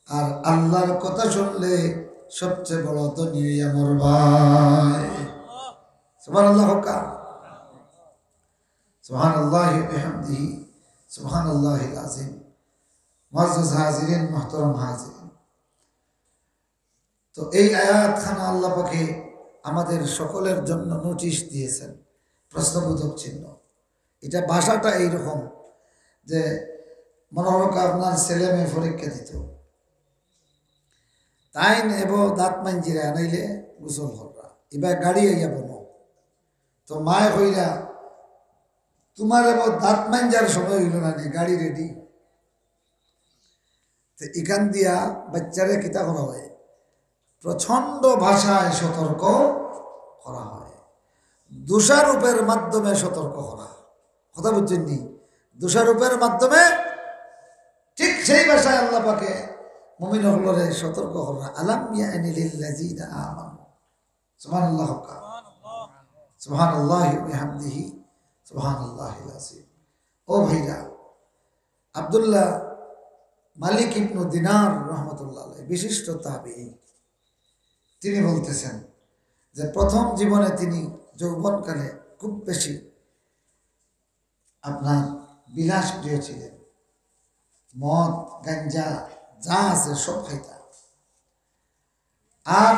আর আল্লাহর কথা শুনলে সবচেয়ে বড় ধনী হইয়া মরবায়। সুবহানাল্লাহ কউক্কা। সুবহানাল্লাহি ওয়া বিহামদিহি, সুবহানাল্লাহিল আযীম। মুআজ্জাজ হাজিরিন, মুহতারাম হাজিরিন, তো এই আয়াতখানা আল্লাহ পাকে আমাদের সকলের জন্য নোটিশ দিয়েছেন, প্রশ্নবোধক চিহ্ন। এটা ভাষাটা এইরকম যে মনে হলো কি আপনার ছেলে মেয়ে পরীক্ষা দিত, তাইন এবো দাঁত মাঞ্জিরা নাইলে গোসল কররা, ইবা গাড়ি আইয়া বনো, তো মায়ে কইরা, "তোমার এবো দাঁত মাঞ্জার সময় হইল না নি, গাড়ি রেডি।" তো ইখান দিয়া বাচ্চারে কিতা করা হয়? প্রচণ্ড ভাষায় সতর্ক করা হয়, দোষারোপের মাধ্যমে সতর্ক করা। কথা বুঝছইন নি? দোষারোপের মাধ্যমে ঠিক সেই ভাষায় আল্লাহ পাকে মুমিন অকলরে সতর্ক করা। "আলাম ইয়ানি লিল্লাযিনা আমানু।" সুবহানাল্লাহ কউক্কা। সুবহানাল্লাহি ওয়া বিহামদিহি, সুবহানাল্লাহিল আযীম। ও ভাইরা, আব্দুল্লাহ মালিক ইবনু দিনার রহমতুল্লাহ আলাইহি, বিশিষ্ট তাবেঈ, তিনি বলতেছেন যে প্রথম জীবনে তিনি যৌবনকালে খুব বেশি আপনার বিলাস প্রিয় ছিলেন, মদ, গাঞ্জা যা আছে সব খাইতা, আর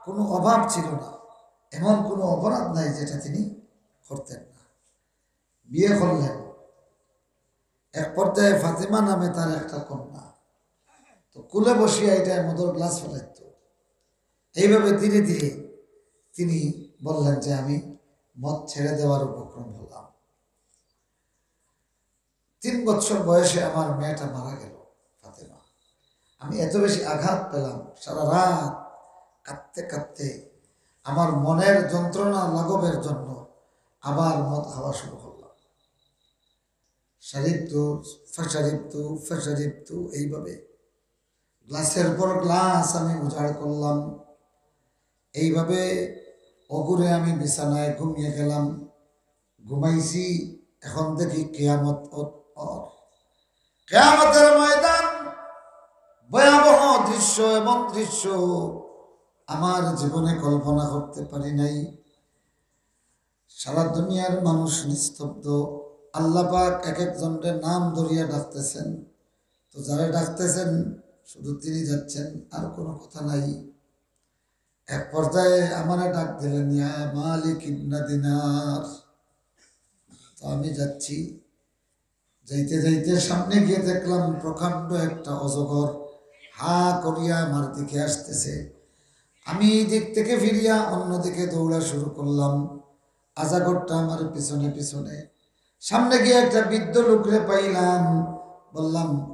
কোনো অভাব ছিল না, এমন কোনো অপরাধ নাই যেটা তিনি করতেন না। বিয়ে করলেন, এক পর্যায়ে ফাতেমা নামে তার একটা কন্যা, তো কুলে বসিয়া এটা মদর গ্লাস ফেলাইত। এইভাবে ধীরে ধীরে তিনি বললেন যে, "আমি মদ ছেড়ে দেওয়ার উপক্রম হলাম।" তিন বছর বয়সে আমার মেয়েটা মারা গেল, ফাতেমা। আমি এত বেশি আঘাত পেলাম, সারা রাত কাঁদতে কাঁদতে আমার মনের যন্ত্রণা লাঘবের জন্য আবার মদ খাওয়া শুরু করলাম। শারিবতু, ফাশারিবতু, ফাশারিবতু, এইভাবে গ্লাসের পর গ্লাস আমি উজাড় করলাম। এইভাবে অগুরে আমি বিছানায় ঘুমিয়ে গেলাম। ঘুমাইছি, এখন দেখি কিয়ামত অ-, অর। কিয়ামতের ময়দান, ভয়াবহ দৃশ্য, এমন দৃশ্য আমার জীবনে কল্পনা করতে পারি নাই। সারা দুনিয়ার মানুষ নিস্তব্ধ, আল্লাহ পাক এক একজনরে নাম ধরিয়া ডাকতেছেন। তো যারা ডাকতেছেন, শুধু তিনি যাচ্ছেন, আর কোনো কথা নাই। এক পর্যায়ে আমারে ডাক দিলেন, "ইয়া মালিক ইবনা দিনার।" তো আমি যাচ্ছি। যাইতে যাইতে সামনে গিয়ে দেখলাম প্রকাণ্ড একটা অজগর হা করিয়া আমার দিকে আসতেছে। আমি এই দিক থেকে ফিরিয়া অন্যদিকে দৌড়া শুরু করলাম, আজাগরটা আমার পিছনে পিছনে। সামনে গিয়ে একটা বৃদ্ধ লোকরে পাইলাম, বললাম,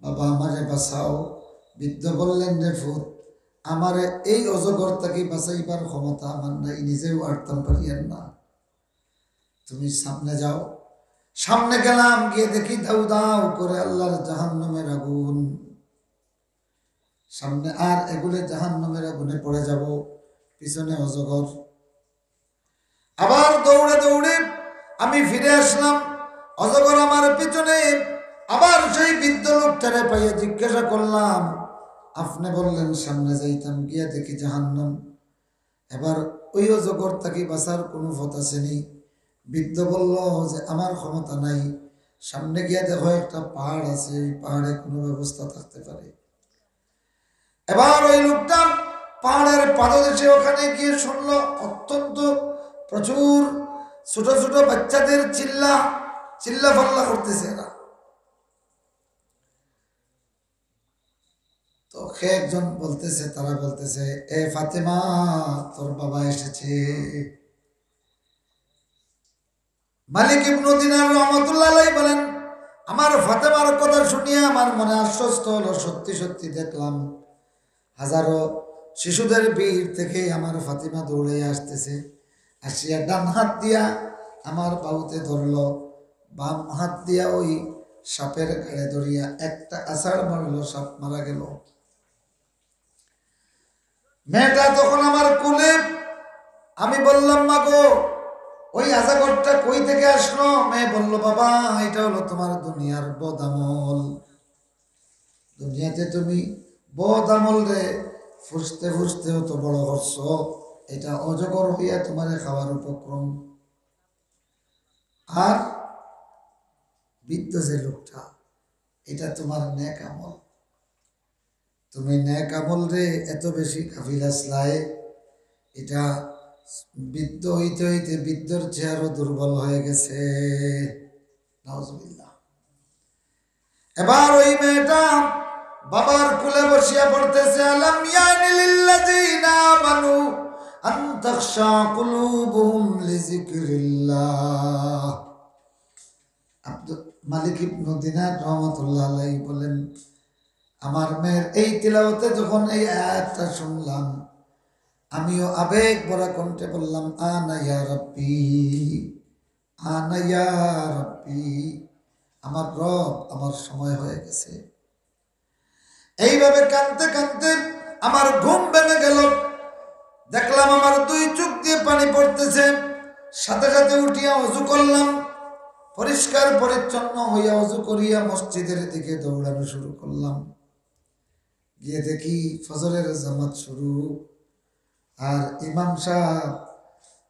"বাবা, আমারে বাঁচাও।" বৃদ্ধ বললেন, "রে পুত, আমারে এই অজগর থাকি বাঁচাইবার ক্ষমতা আমার নাই, নিজেও আটতাম পারিয়ার না, তুমি সামনে যাও।" সামনে গেলাম, গিয়ে দেখি দাউ দাউ করে আল্লাহর জাহান্নামের আগুন। সামনে আর এগুলে জাহান্নামের আগুনে পড়ে যাব, পিছনে অজগর। আবার দৌড়ে দৌড়ে আমি ফিরে আসলাম, অজগর আমার পিছনে। আবার সেই বৃদ্ধ লোকটারে পাইয়া জিজ্ঞাসা করলাম, "আপনি বললেন সামনে যাইতাম, গিয়া দেখি জাহান্নাম।" এবার ওই অজগর থাকি বাঁচার কোনো পথ আছে নি? বৃদ্ধ বলল যে, "আমার ক্ষমতা নাই, সামনে গিয়া দেখো একটা পাহাড় আছে, ওই পাহাড়ে কোনো ব্যবস্থা থাকতে পারে।" এবার ওই লোকটা পাহাড়ের পাদদেশে ওখানে গিয়ে শুনলো অত্যন্ত প্রচুর ছোট ছোট বাচ্চাদের চিল্লা, চিল্লা ফাল্লা করতেছে এরা। তো কে একজন বলতেছে, তারা বলতেছে, "এ ফাতেমা, তোর বাবা এসেছে।" মালিক ইবনু দিনার রহমতুল্লাহ আলাইহি বলেন, "আমার ফাতেমার কথা শুনিয়া আমার মনে আশ্বস্ত হলো, সত্যি সত্যি দেখলাম হাজারো শিশুদের ভিড় থেকে আমার ফাতেমা দৌড়ে আসতেছে।" আসিয়া ডান হাত দিয়া আমার বাহুতে ধরলো, বাম হাত দিয়া ওই সাপের গায়ে ধরিয়া একটা আছাড় মারলো, সাপ মারা গেল। মেয়েটা তখন আমার কোলে। আমি বললাম, "মা গো, ওই আজাগরটা কই থেকে আসলো?" মেয়ে বলল, "বাবা, এটা হলো তোমার দুনিয়ার বদ আমল। দুনিয়াতে তুমি বদ আমলরে ফুসতে ফুসতে অত বড় করছো, এটা অজগর হইয়া তোমারে খাওয়ার উপক্রম।" আর বৃদ্ধ যে লোকটা, এটা তোমার নেক আমল। তুমি নেক আমলরে এত বেশি গাফিল আছলায়, এটা বৃদ্ধ হইতে হইতে বৃদ্ধর চেহারা দুর্বল হয়ে গেছে। নাউজুবিল্লাহ। এবার ওই মেয়েটা বাবার কোলে বসিয়া পড়তেছে, "আলাম ইয়ানি লিল্লাযিনা আমানু আন তাখশা কুলুবুহুম লিযিকরিল্লাহ।" আব্দুল মালিক ইবনু দিনার রহমতুল্লাহ আলাইহি বলেন, আমার মেয়ের এই তিলাওয়াতে যখন এই আয়াতটা শুনলাম, আমিও আবেগ ভরা কণ্ঠে বললাম, "আনা ইয়া রাব্বি, আনা ইয়া রাব্বি, আমার রব, আমার সময় হয়ে গেছে।" এইভাবে কাঁদতে কাঁদতে আমার ঘুম ভেঙে গেল। দেখলাম আমার দুই চোখ দিয়ে পানি পড়তেছে। সাথে সাথে উঠিয়া অজু করলাম, পরিষ্কার পরিচ্ছন্ন হইয়া অজু করিয়া মসজিদের দিকে দৌড়ানো শুরু করলাম। গিয়ে দেখি ফজরের জামাত শুরু, আর ইমাম সাহেব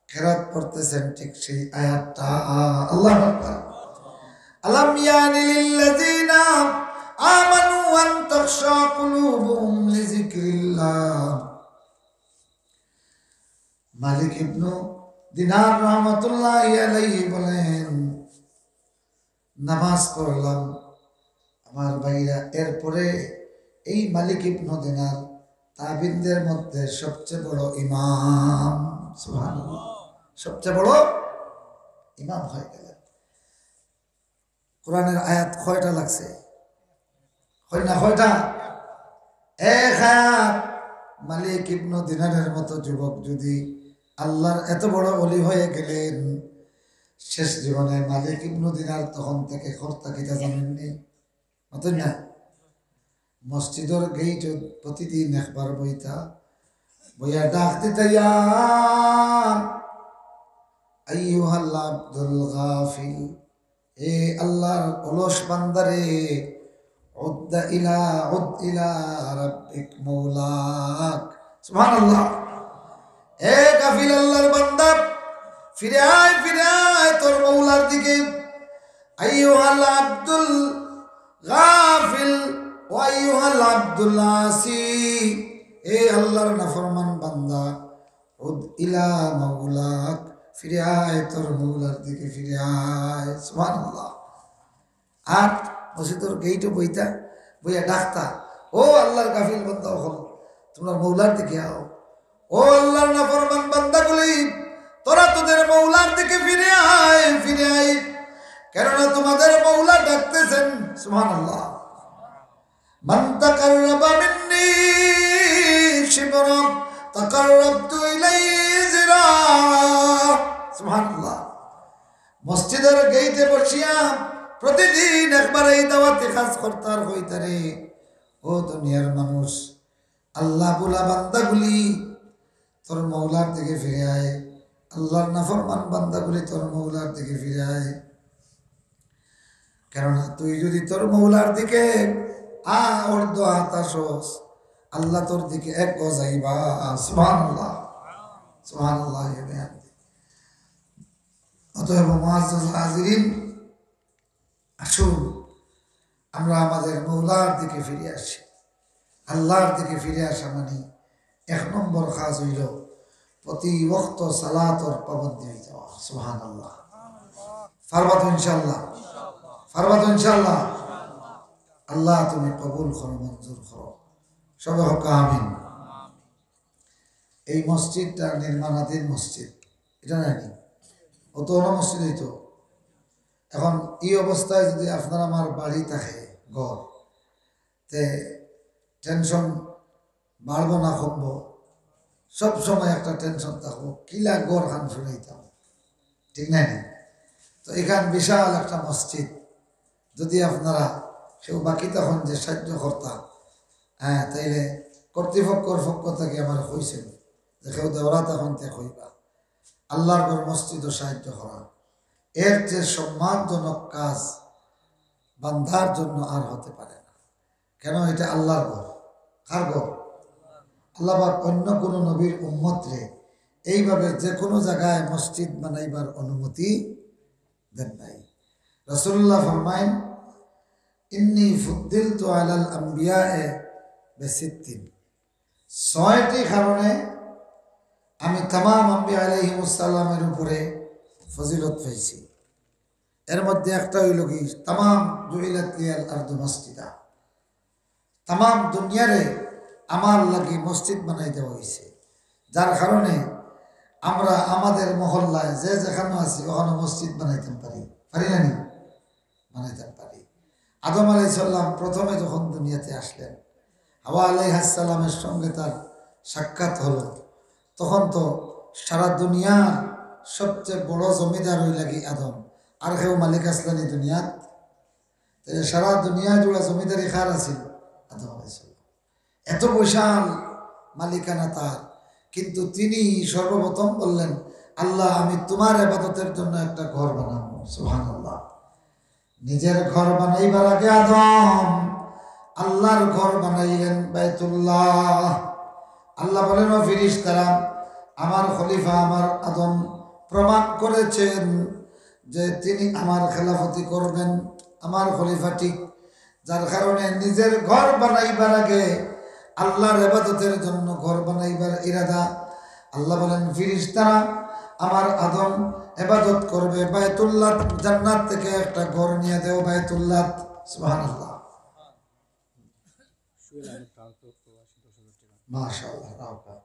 কেরাত পড়তেছেন ঠিক সেই আয়াতটা। আল্লাহু আকবার। আলাম ইয়ানি লিল্লাযিনা আমানু আন তাখশা কুলুবুহুম লিযিকরিল্লাহ। মালিক ইবনু দিনার রহমতুল্লাহি আলাইহি বলেন, নামাজ পড়লাম আমার ভাইরা। এরপরে এই মালিক ইবনু দিনার তাবিনদের মধ্যে সবচেয়ে বড় ইমাম, সুবহানাল্লাহ, সবচেয়ে বড় ইমাম হয়ে গেলেন। কোরআনের আয়াত কয়টা লাগছে? হয় না, কয়টা? এক আয়াত। মালিক ইবনু দিনারের মতো যুবক যদি আল্লাহর এত বড় ওলি হয়ে গেলেন, শেষ জীবনে মালিক ইবনু দিনার তখন থেকে কর্তা কিতা জানেননি? মাতইন না? মসজিদর গেইটে প্রতিদিন একবার বইতা, বইয়া ডাক দিতা, "ইয়া আইয়ুহাল আব্দুল গাফিল, এ আল্লাহর অলস বান্দারে, উদ্দা ইলা, উদ ইলা রাব্বিক মাওলাক।" সুবহানাল্লাহ। এ গাফিল আল্লাহর বান্দা, ফিরে আয়, ফিরে আয় তোর মৌলার দিকে। আইয়ুহাল আব্দুল গাফিল ওয়া আইয়ুহাল আব্দুল আসি, এ আল্লাহর নাফরমান বান্দা, উদ ইলা মাওলাক, ফিরে আয়, তোর মৌলার দিকে ফিরে আয়। সুবহানাল্লাহ। আর মসজিদর গেইটো বইতা, বইয়া ডাকতা, "ও আল্লাহর গাফিল বান্দা অকল, তোমরা মৌলার দিকে আও। ও আল্লাহর নাফরমান বান্দাগুলি, তোরা তোদের মৌলার দিকে ফিরে আয়, ফিরে আয়, কেননা তোমাদের মৌলা ডাকতেছেন।" সুবহানাল্লাহ। মান তাকাররাবা মিন্নি শিবরা তাকাররাবতু ইলাইহি জিরাআ। সুবহানাল্লাহ। মসজিদর গেইটে বসিয়া প্রতিদিন একবার এই দাওয়াতি কাজ করতার কইতারে, "ও দুনিয়ার মানুষ, আল্লাহ ভুলা বান্দাগুলি, তোর মৌলার দিকে ফিরে আয়। আল্লাহর নাফরমান বান্দাগুলি, তোর মৌলার দিকে ফিরে আয়। কেননা তুই যদি তোর মৌলার দিকে আ অর্ধ আত আসস, আল্লাহ তোর দিকে এক গজ আইবা।" সুবহানাল্লাহ, সুবহানাল্লাহ। অতএব মুআজ্জাজ হাজিরিন, আসুন আমরা আমাদের মৌলার দিকে ফিরে আসি। আল্লাহর দিকে ফিরে আসা মানে এক নম্বর কাজ হইল প্রতি ওয়াক্ত সালাতর পাবন্দি হয়ে যাওয়া। সুবহানাল্লাহ। পারবা তো ইনশাআল্লাহ? পারবা তো ইনশাআল্লাহ? আল্লাহ তুমি কবুল করো, মঞ্জুর করো। সবে হোক আমিন। এই মসজিদটা নির্মাণাধীন মসজিদ, এটা নাকি? অত অন্য মসজিদ হইতো। এখন এই অবস্থায় যদি আপনার আমার বাড়ি থাকে, ঘর, তে টেনশন বাড়বো না কমবো? সব সময় একটা টেনশন থাকবো, কিলা ঘর খান ফিরাইতাম, ঠিক না নি? তো এখান বিশাল একটা মসজিদ, যদি আপনারা কেউ বাকি তখন যে সাহায্য করতা, হ্যাঁ, তাইলে কর্তৃপক্ষর পক্ষ থেকে আমার কইছেন যে কেউ দেওরা তখন তে কইবা, আল্লাহর ঘর মসজিদও সাহায্য করা, এর যে সম্মানজনক কাজ বান্দার জন্য আর হতে পারে না। কেন? এটা আল্লাহর ঘর। কার ঘর? আল্লাহ পাক অন্য কোনো নবীর উম্মতরে এইভাবে যে কোনো জায়গায় মসজিদ বানাইবার অনুমতি দেন নাই। রাসূলুল্লাহ ফরমাইন, "ইন্নী ফুদ্দিলতু আলাল আম্বিয়ায়ে বিসিত্তিন।" ছয়টি কারণে আমি তামাম আম্বিয়া আলাইহিমুস সালামের উপরে ফজিলত পাইছি। এর মধ্যে একটা হইল কি, তামাম জুইলাত লিয়াল আরদু মসজিদা, তামাম দুনিয়ারে আমার লাগি মসজিদ বানাই দেওয়া হইছে, যার কারণে আমরা আমাদের মহল্লায় যে যেখানে আছি ওখানে মসজিদ বানাইতাম পারি, পারি না নি? বানাইতাম পারি। আদম আলাইহিস সালাম প্রথমে যখন দুনিয়াতে আসলেন, হাওয়া আলাইহাস সালামের সঙ্গে তার সাক্ষাৎ হলো, তখন তো সারা দুনিয়ার সবচেয়ে বড় জমিদার হইলা কি আদম, আর কেউ মালিক আসলেনি দুনিয়াত? তাহলে সারা দুনিয়া জুড়া জমিদারি কার আছিল? আদম আলাইহিস সালাম। এত বিশাল মালিকানা তার, কিন্তু তিনি সর্বপ্রথম বললেন, "আল্লাহ, আমি তোমার ইবাদতের জন্য একটা ঘর বানাবো।" সুবহানাল্লাহ। নিজের ঘর বানাইবার আগে আদম আল্লাহর ঘর বানাইলেন বাইতুল্লাহ। আল্লাহ বলেন, "ও ফিরিশতারা, আমার খলিফা আমার আদম প্রমাণ করেছেন যে তিনি আমার খেলাফতি করবেন, আমার খলিফা ঠিক।" যার কারণে নিজের ঘর বানাইবার আগে আল্লাহর ইবাদতের জন্য ঘর বানাইবার ইরাদা। আল্লাহ বলেন, "ফিরিশতারা, আমার আদম ইবাদত করবে, বাইতুল্লাহ, জান্নাত থেকে একটা ঘর নিয়ে দেও বাইতুল্লাহ।" সুবহানাল্লাহ। মাশাআল্লাহ।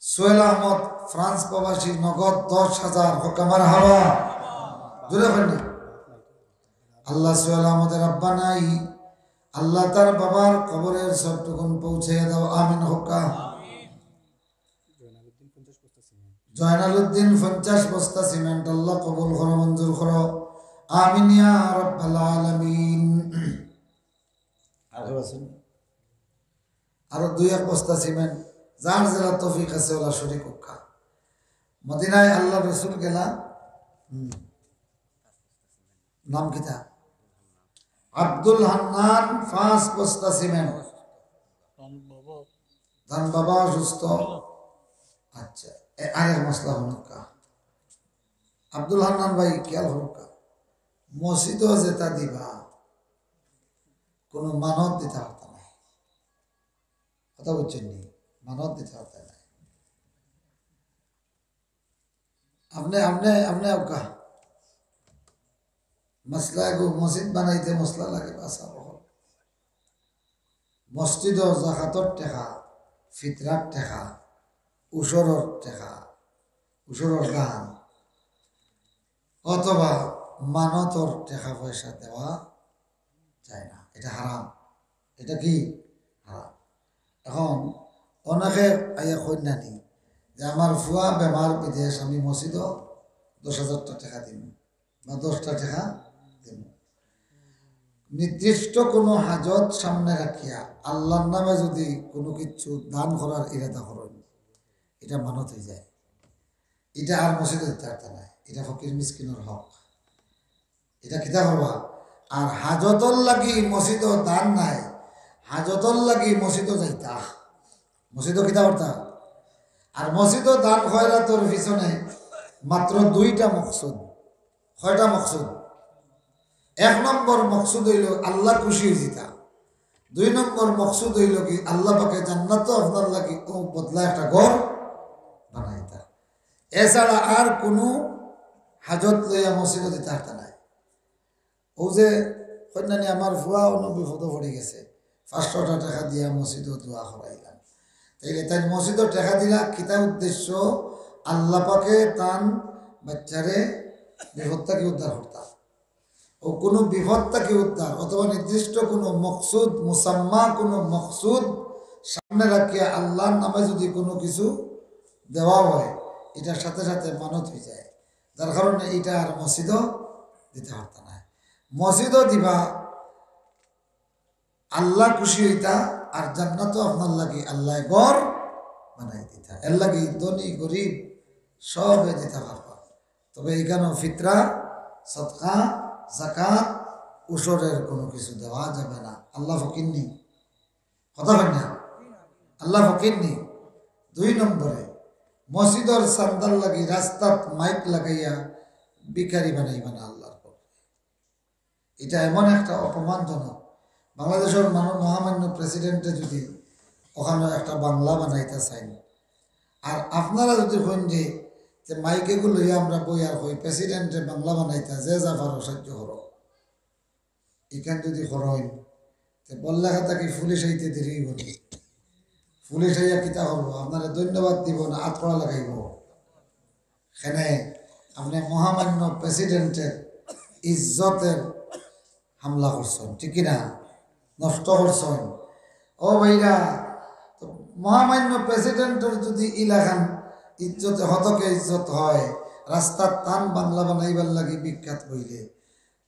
সোহেল আহমদ, ফ্রান্স প্রবাসী, নগদ দশ হাজার। হোক মারহাবা। জোরে বলেন না। আল্লাহ সোহেল আহমদের আব্বা নাই, আল্লাহ তার বাবার কবরের সবটুকুন পৌঁছে দাও, আমিন হোক। জয়নালউদ্দিন পঞ্চাশ বস্তা সিমেন্ট, আল্লাহ কবুল করো, মঞ্জুর করো, আমিন ইয়া রাব্বাল আলামিন। আর কেউ আছেন? আরো দুই এক বস্তা সিমেন্ট, যার যেলা তৌফিক আছে, ওলা শরিক হউক্কা। মদিনায় আল্লাহর রসুল গেলা, হুম, নাম কিতা? আব্দুল হান্নান, পাঁচ বস্তা সিমেন্ট। তান বাবা অসুস্থ। আচ্ছা, এ, আরেক মাসলা হুনউক্কা। আব্দুল হান্নান ভাই, খেয়াল করউক্কা। মসজিদো যেটা দিবা, কোনো মানত দিতা পারতা নায়। কথা বুঝছইন নি? মানত দিতা পারতা নায়। আপনে, আপনে, আপনে আউক্কা। মাসলা এগু মসজিদ বানাইতে মাসলা লাগে, বাসা বহল। মসজিদো জাকাতর টেকা, ফিতরার টেকা, উশরর টেকা, উশরর দান, অথবা মানতর টেকা পয়সা দেওয়া যায় না, এটা হারাম। এটা কি? হারাম। এখন অনেকে আইয়া কইন না নি যে, "আমার ফুয়া বেমার বিদেশ, আমি মসজিদো দশ হাজারটা টেকা দিমু বা দশটা টেকা দিমু।" নির্দিষ্ট কোনো হাজত সামনে রাখিয়া আল্লাহর নামে যদি কোনো কিছু দান করার ইরাদা করইন, এটা মানত অইযায়। এটা আর মসজিদো দিতা পারতা নায়, এটা ফকির মিসকিনর হক। এটা কিতা করবা? আর হাজতর লাগি মসজিদো দান নাই, হাজতর লাগি মসজিদো যাইতা, মসজিদো কিতা করতা? আর মসজিদো দান খয়রাতর পিছনে মাত্র দুইটা মকসুদ। কয়টা মকসুদ? এক নম্বর মকসুদ অইলো আল্লাহ খুশি অইযিতা। দুই নম্বর মকসুদ অইলো কি, আল্লাহ পাকে জান্নাতো আপনার লাগি অউ বদলা একটা ঘর বানাইতা। এছাড়া আর কুনু হাজত লইয়া মসজিদো দিতা পারতা নায়। অউ যে কইন না নি, আমার ফুয়া অনো বিপদো পড়ি গেছে, পাঁচশোটা টেকা দিয়া মসজিদো দোয়া করাইলাম। তাইলে তাইন মসজিদো টেকা দিলা, কিতা উদ্দেশ্য? আল্লাহ পাকে তান বাচ্চারে বিপদ থাকি উদ্ধার করতা। অউ কুনু বিপদ থাকি উদ্ধার অথবা নির্দিষ্ট কুনু মকসুদ, মুসাম্মা কুনু মকসুদ সামনে রাখিয়া আল্লাহর নামে যদি কুনু কিছু দেওয়া হয়, ইটার সাথে সাথে মানত অইযায়, যার কারণে ইটা আর মসজিদো দিতা পারতা নায়। মসজিদো দিবা, আল্লাহ খুশি অইতা, আর জান্নাতো আপনার লাগি আল্লায় ঘর বানাই দিতা। এর লাগি ধনী গরিব সবে দিতা পারবা। তবে ইখানো ফিতরা, সদকা, জাকাত, উশরের কুনু কিছু দেওয়া যাবে না। আল্লাহ ফকির নি, কথা কইন না, আল্লাহ ফকির নি। দুই নম্বরে, মসজিদর চান্দার লাগি রাস্তাত মাইক লাগাইয়া ভিখারি বানাইবা না আল্লাহর ঘর। ইটা এমন একটা অপমানজনক। বাংলাদেশর মানু-, মহামান্য প্রেসিডেন্টে যদি অখানো একটা বাংলা বানাইতা চাইন, আর আপনারা যদি কইন যে, যে মাইক এগু লইয়া আমরা বইয়ার কই, প্রেসিডেন্টে বাংলা বানাইতা, যে যা পারো সাহায্য করো, ইখান যদি করইন, তে বললেখা থাকি পুলিশ আইতে দেরি অইবো নি? পুলিশ আইয়া কিতা করবো? আপনারে ধন্যবাদ দিবো না আতকড়া লাগাইবো? কেনে আপনে মহামান্য প্রেসিডেন্টর ইজ্জতর হামলা করছইন, ঠিক কি না? নষ্ট করছইন। ও ভাইরা, তো মহামান্য প্রেসিডেন্টর যদি ইলাখান ইজ্জতে হতকে ইজ্জত হয়, রাস্তাত তান বাংলা বানাইবার লাগি বিখ্যাত অইলে,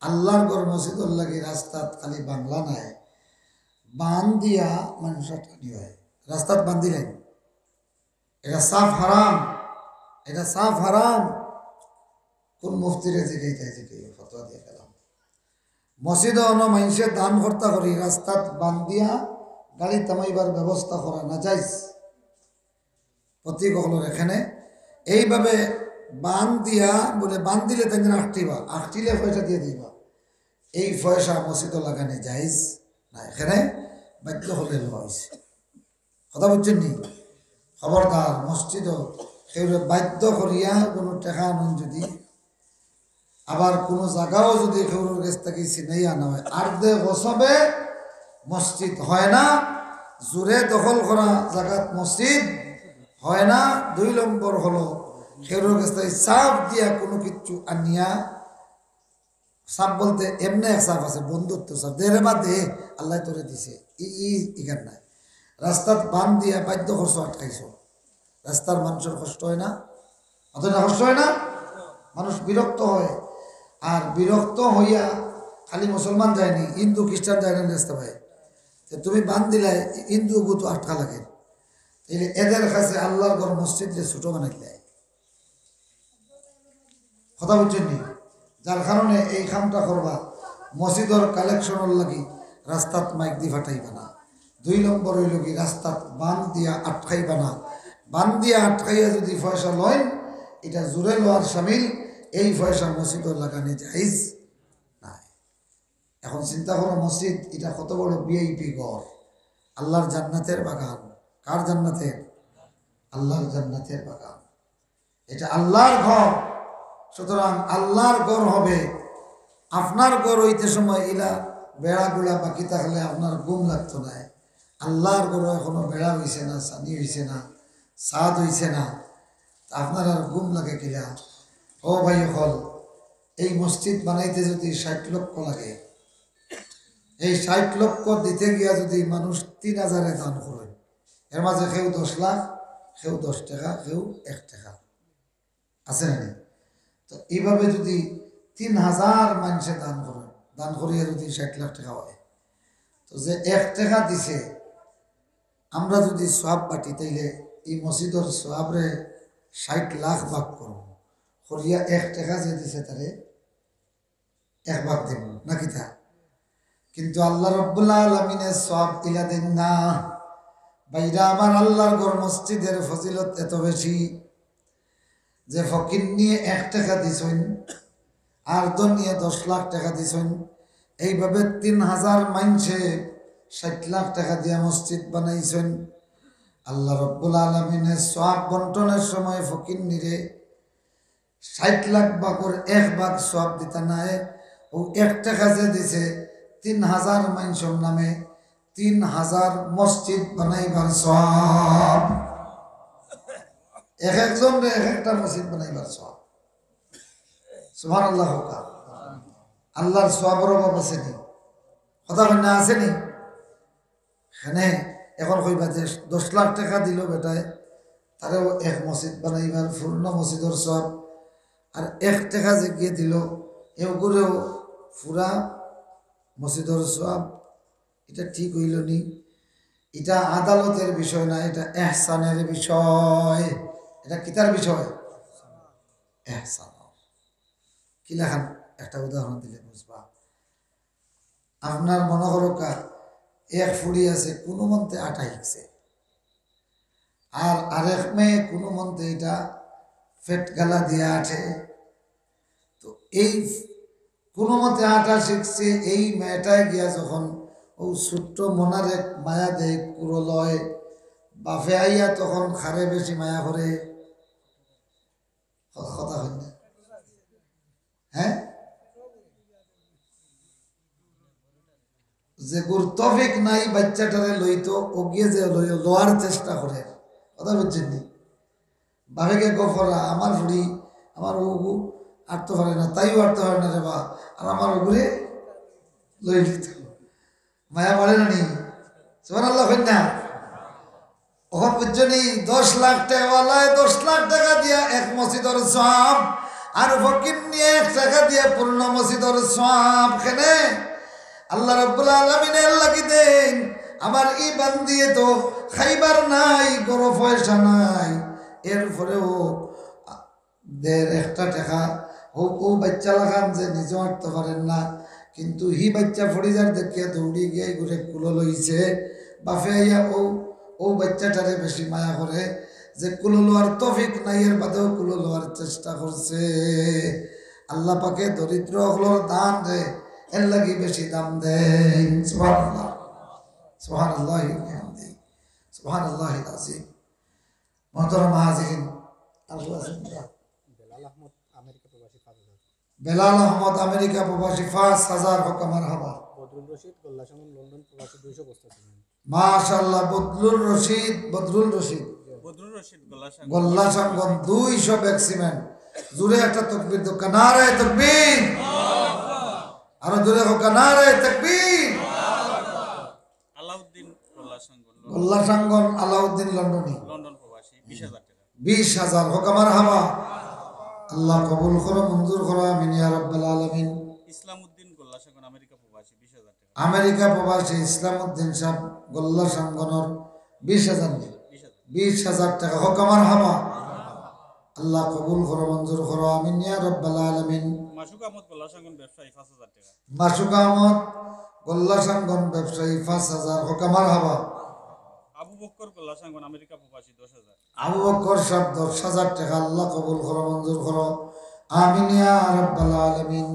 আল্লাহর ঘর মসজিদর লাগি রাস্তাত খালি বাংলা নায়, বান দিয়া মানুষ আটকানি হয়। রাস্তাত বান দিলাইন, এটা সাফ হারাম, এটা সাফ হারাম। কোন মুফতিরে জিগাইতায় জিগাইও, ফতোয়া দিয়া গেলাম। মসজিদো অনো মাইনষে দান করতা করি রাস্তাত বান দিয়া গাড়ি থামাইবার ব্যবস্থা করা নাজাইজ। প্রতীক অকলর এখানে এইভাবে বান দিয়া, বলে বান দিলে তাইন আটকিবা, আটকিলে পয়সা দিয়া দিবা। এই পয়সা মসজিদো লাগানি জায়েজ না, এখানে বাধ্য অইলে লওয়া অইছে। কথা বুঝছইন নি? খবরদার মসজিদো কেউরে বাধ্য করিয়া কুনু টেকা আনইন যদি, আবার কুনু জাগাও যদি কেউর গেছ থাকি ছিনাইয়া আনা হয়, আরদে গসবে মসজিদ হয় না, জোরে দখল করা জাগাত মসজিদ হয় না। দুই নম্বর হলো কেউর গেছ থাকি চাপ দিয়া কুনু কিচ্ছু আনিয়া, চাপ বলতে এমনে এক চাপ আছে, বন্ধুত্ব চাপ, দে রে বা দে, আল্লায় তোরে দিছে, ই, ই, ইখান নায়। রাস্তাত বান দিয়া বাধ্য করছো, আটকাইছো, রাস্তার মানুষর কষ্ট হয় না? অতটা কষ্ট হয় না? মানুষ বিরক্ত হয়। আর বিরক্ত হইয়া খালি মুসলমান যায়নি, হিন্দু খ্রিস্টান যায় না রাস্তা ভাই। তো তুমি বান দিলায়, হিন্দু অগু তো আটকা লাগে। তাইলে এদের কাছে আল্লাহর ঘর মসজিদরে ছোট বানাইলায়। কথা বুঝছইন নি? যার কারণে এই কামটা করবা, মসজিদর কালেকশনর লাগি রাস্তাত মাইক দি ফাটাইবা না। দুই নম্বর অইলো কি, রাস্তাত বান দিয়া আটকাইবা না। বান দিয়া আটকাইয়া যদি পয়সা লইন, ইটা জোরে লওয়ার শামিল, এই পয়সা মসজিদো লাগানি জায়েজ এখন চিন্তা করো, মসজিদ এটা কত বড় ভিআইপি ঘর, আল্লাহর জান্নাতের বাগান। কার জান্নাতের? আল্লাহর জান্নাতের বাগান। এটা আল্লাহর ঘর। সুতরাং আল্লাহর ঘর হবে। আপনার ঘর হইতে সময় ইলা বেড়া গুড়া বাকি থাকলে আপনার ঘুম লাগতো না। আল্লাহর ঘর এখনো বেড়া হইছে না, ছানি হইছে না, ছাদ হইছে না, তা আপনার আর ঘুম লাগে কিলা? ও ভাই অকল, এই মসজিদ বানাইতে যদি ষাট লক্ষ লাগে, এই ষাট লক্ষ দিতে গিয়া যদি মানুষ তিন হাজারে দান করেন, এর মাঝে কেউ দশ লাখ, কেউ দশ টাকা, কেউ এক টাকা, আছে না নি? তো এইভাবে যদি তিন হাজার মানুষে দান করেন, দান করিয়া যদি ষাট লাখ টাকা হয়, তো যে এক টাকা দিছে, আমরা যদি সওয়াব বাটি, তাইলে এই মসজিদর সওয়াবরে ষাট লাখ ভাগ করব, করিয়া এক টাকা যে দিছে তারে এক ভাগ দিব, নাকি তা? কিন্তু আল্লাহ রব্বুল আলামিনে সওয়াব ইলা দেন না। ভাইরা আমার, আল্লাহর ঘর মসজিদের ফজিলত এত বেশি যে ফকির নিয়ে এক টাকা দিছইন, আর ধনিয়ে দশ লাখ টাকা দিছইন, এইভাবে তিন হাজার মাইনষে ষাট লাখ টাকা দিয়া মসজিদ বানাইছইন। আল্লাহ রব্বুল আলামিনে সওয়াব বন্টনের সময় ফকির নিরে ষাট লাখ ভাগর এক ভাগ সওয়াব দিতা নায়। ও এক টাকা যে দিছে, তিন হাজার মাইনষর নামে তিন হাজার মসজিদ বানাইবার সওয়াব। এক একজনরে এক একটা মসজিদ বানাইবার সওয়াব। সুবহানাল্লাহ কউক্কা। আল্লাহর সওয়াবর অভাব আছে নি? কথা কইন না, আছে নি? এখানে এখন কইবা যে দশ লাখ টাকা দিল বেটায়, তারেও এক মসজিদ বানাইবার পূর্ণ মসজিদর সওয়াব, আর এক টাকা যে গিয়ে দিল, এগুরেও পুরা মসজিদর সওয়াব। এটা ঠিক হইল নি? এটা আদালতের বিষয় না, এটা এহসানের বিষয়। এটা কিতার বিষয়? এহসান। কিলাখান একটা উদাহরণ দিলে বুঝবা। আপনার মনো করউক্কা, এক ফুড়ি আছে, কুনুমন্তে আটা শিখছে, আর আরেক মেয়ে কুনুমন্তে এটা পেট গালা দিয়া আটে। তো এই কুনুমতে আটা শিখছে এই মেয়েটায় গিয়া যখন ও ছোট্ট মনারে মায়া দেয়, কুলো লয়, বাপে আইয়া তখন কারে বেশি মায়া করে? কথা, কথা কইন না। হ্যাঁ, যেগুর তৌফিক নাই বাচ্চাটারে লইতো, ওগিয়ে যে লই-, লওয়ার চেষ্টা করে। কথা বুঝছইন নি? বাপেকে গফরা, আমার ফুড়ি, আমার ওগু আটতো পারে না, তাইও আটতো পারে না রে বা, আর আমার ওগুরে লই লিতো। মায়া বাড়ে না নি? সুবহানাল্লাহ কইন না। অখন বুঝছো নি? দশ লাখ টাকাওয়ালায় দশ লাখ টাকা দিয়া এক মসজিদর সওয়াব, আর ফকির নিয়ে এক টাকা দিয়া পূর্ণ মসজিদর সওয়াব। কেনে? আল্লাহ রাব্বুল আলামিন এর লাগি দেন, আমার ই বান্দিয়ে তো খাইবার নাই, ঘরো পয়সা নাই, এরপরেও দের একটা টাকা, ও, ও বাচ্চা লাখান যে নিজে আটতো পারেন না, কিন্তু হি বাচ্চা পড়ি যার দেখিয়া দৌড়ি গিয়া ঘুরে কুলো লইছে। বাপে আইয়া ও, ও বাচ্চাটারে বেশি মায়া করে, যে কুলো লওয়ার তৌফিক নাই, এর বাদেও কুলো লওয়ার চেষ্টা করছে। আল্লাহ পাকে দরিদ্র অকলর দানরে এর লাগি বেশি দাম দেন। সুবহানাল্লাহ, সুবহানাল্লাহি ওয়া বিহামদিহি, সুবহানাল্লাহিল আযীম। মোহতরম হাজিরিন, আর কেউ আছেন? বেলাল আহমদ আমেরিকা প্রবাসী পাঁচ হাজার। বেলাল আহমদ আমেরিকা প্রবাসী পাঁচ হাজার, হোক আমার হাবা। বদরুল রশিদ গোল্লাসাঙ্গন লন্ডন প্রবাসী দুইশো বস্তা সিমেন্ট। মাশাআল্লাহ, বদরুল রশিদ, বদরুল রশিদ। বদরুল রশিদ গোল্লাসাঙ্গন। গোল্লাসাঙ্গন দুইশো ব্যাগ সিমেন্ট। জোরে একটা তকবীর দেউক্কা, নারায়ে তকবীর। আরো জোরে হোক, নারায়ে তকবীর। আলাউদ্দিন গোল্লাসাঙ্গন। গোল্লাসাঙ্গন আলাউদ্দিন লন্ডনী। লন্ডন প্রবাসী, বিশ হাজার টাকা। বিশ হাজার, হোক আমার হাবা। আল্লাহ কবুল করো, মঞ্জুর করো, আমিন ইয়া রাব্বাল আলামিন। ইসলামউদ্দিন গোল্লাসাঙ্গন আমেরিকা প্রবাসী, বিশ হাজার টাকা। আমেরিকা প্রবাসী ইসলামউদ্দিন সাহেব গোল্লাসাঙ্গনর বিশ হাজার নি? বিশ হাজার। বিশ হাজার টাকা, হোক আমার হাবা। আল্লাহ কবুল করো, মঞ্জুর করো, আমিন ইয়া রাব্বাল আলামিন। মাসুক আহমদ গোল্লাসাঙ্গন ব্যবসায়ী, পাঁচ হাজার টাকা। মাসুক আহমদ গোল্লাসাঙ্গন ব্যবসায়ী, পাঁচ হাজার, হোক আমার হাবা। আবু বক্কর গোল্লাসাঙ্গন আমেরিকা প্রবাসী, দশ হাজার। আবু বক্কর সাহেব দশ হাজার টাকা, আল্লাহ কবুল করো, মঞ্জুর করো, আমিন ইয়া রাব্বাল আলামিন।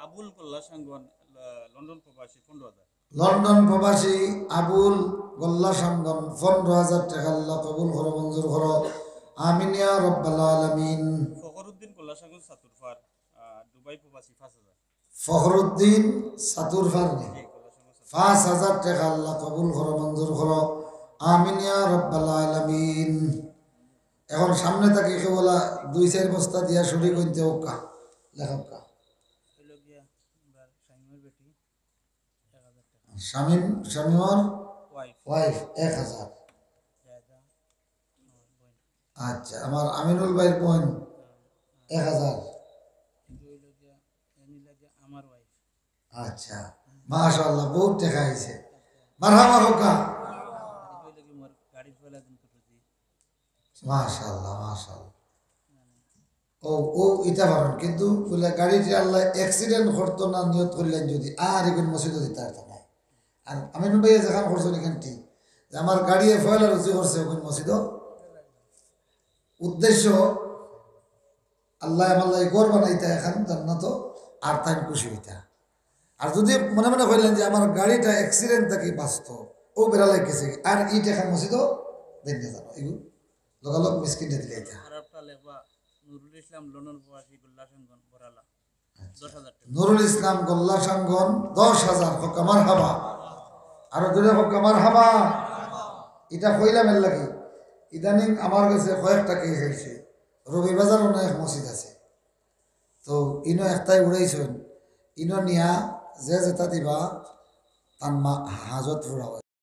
আবুল গোল্লাসাঙ্গন, আহ, লন্ডন প্রবাসী পনেরো হাজার। লন্ডন প্রবাসী আবুল গোল্লা সাঙ্গন পনেরো হাজার টেকা আল্লাহ কবুল করো, মঞ্জুর করো। আমিন ইয়া রব্বাল আলামিন। ফখরুদ্দিন গোল্লা সাঙ্গন সাতুরফার, আহ, দুবাই প্রবাসী পাঁচ হাজার। ফখরুদ্দিন সাতুরফার নি? জি, গোল্লা সাঙ্গন সাতুরফার। পাঁচ হাজার টেকা আল্লাহ কবুল করো, মঞ্জুর করো। আমিন ইয়া রব্বাল আলামিন। এখন সামনে থাকি কেউ বলা দুই চাইর বস্তা দিয়া শরিক অইন তে অউক্কা, লেখউক্কা। হইল গিয়া, এবার শামিমর বেটি, এক হাজার টেকা। শামিম, শামিমর ওয়াইফ। ওয়াইফ, এক হাজার। জায়দা, আমার বোন। আচ্ছা, আমার আমিনুল ভাইর বোন, এক হাজার। কিন্তু হইল গিয়া, এমনি লাগে আমার ওয়াইফ। আচ্ছা, মাশাআল্লাহ, বহুত টেকা অইছে। মারহাবা কউক্কা। এটা হইল কি মোর গাড়ির পয়লা দিন করতেছি। মাশাআল্লাহ, মাশাআল্লাহ। ও, ও ইটা পারইন, কিন্তু বুলে গাড়িটা আল্লাহ accident করতো না নিয়ত করলেন যদি, আর ইগুন মসজিদো দিতা পারতা নায়। আর আমিনুল ভাইয়ে যেখান করছইন ইখান ঠিক, যে আমার গাড়িয়ে পয়লা রুজি করছে ওখান মসজিদো, উদ্দেশ্য আল্লাহ আমার লাগি ঘর বানাইতা এখান জান্নাতো, আর তাইন খুশি অইতা। আর যদি মনে মনে কইলেন যে আমার গাড়িটা accident থাকি বাঁচতো, ও বেড়া লাগি গেছে, আর ই টেকা মসজিদো দেন না জানো, এগু লগালগ মিসকিনরে দিলাইতা। আর একটা লেখবা, নুরুল ইসলাম লন্ডন প্রবাসী গোল্লা সাঙ্গন বরালা, আচ্ছা। দশ হাজার টেকা। নুরুল ইসলাম গোল্লা সাঙ্গন দশ হাজার, কউক্কা মারহাবা। আরো জোরে কউক্কা মারহাবা। ইটা কইলাম এর লাগি, ইদানিং আমার গেছে কয়েকটা কেস অইছে। রবিবাজার অনো এক মসজিদ আছে, তো ইনো একটাই উড়াইছইন, ইনো নিয়া যে যেটা দিবা, তান মা-, হাজত পুরা অইবো।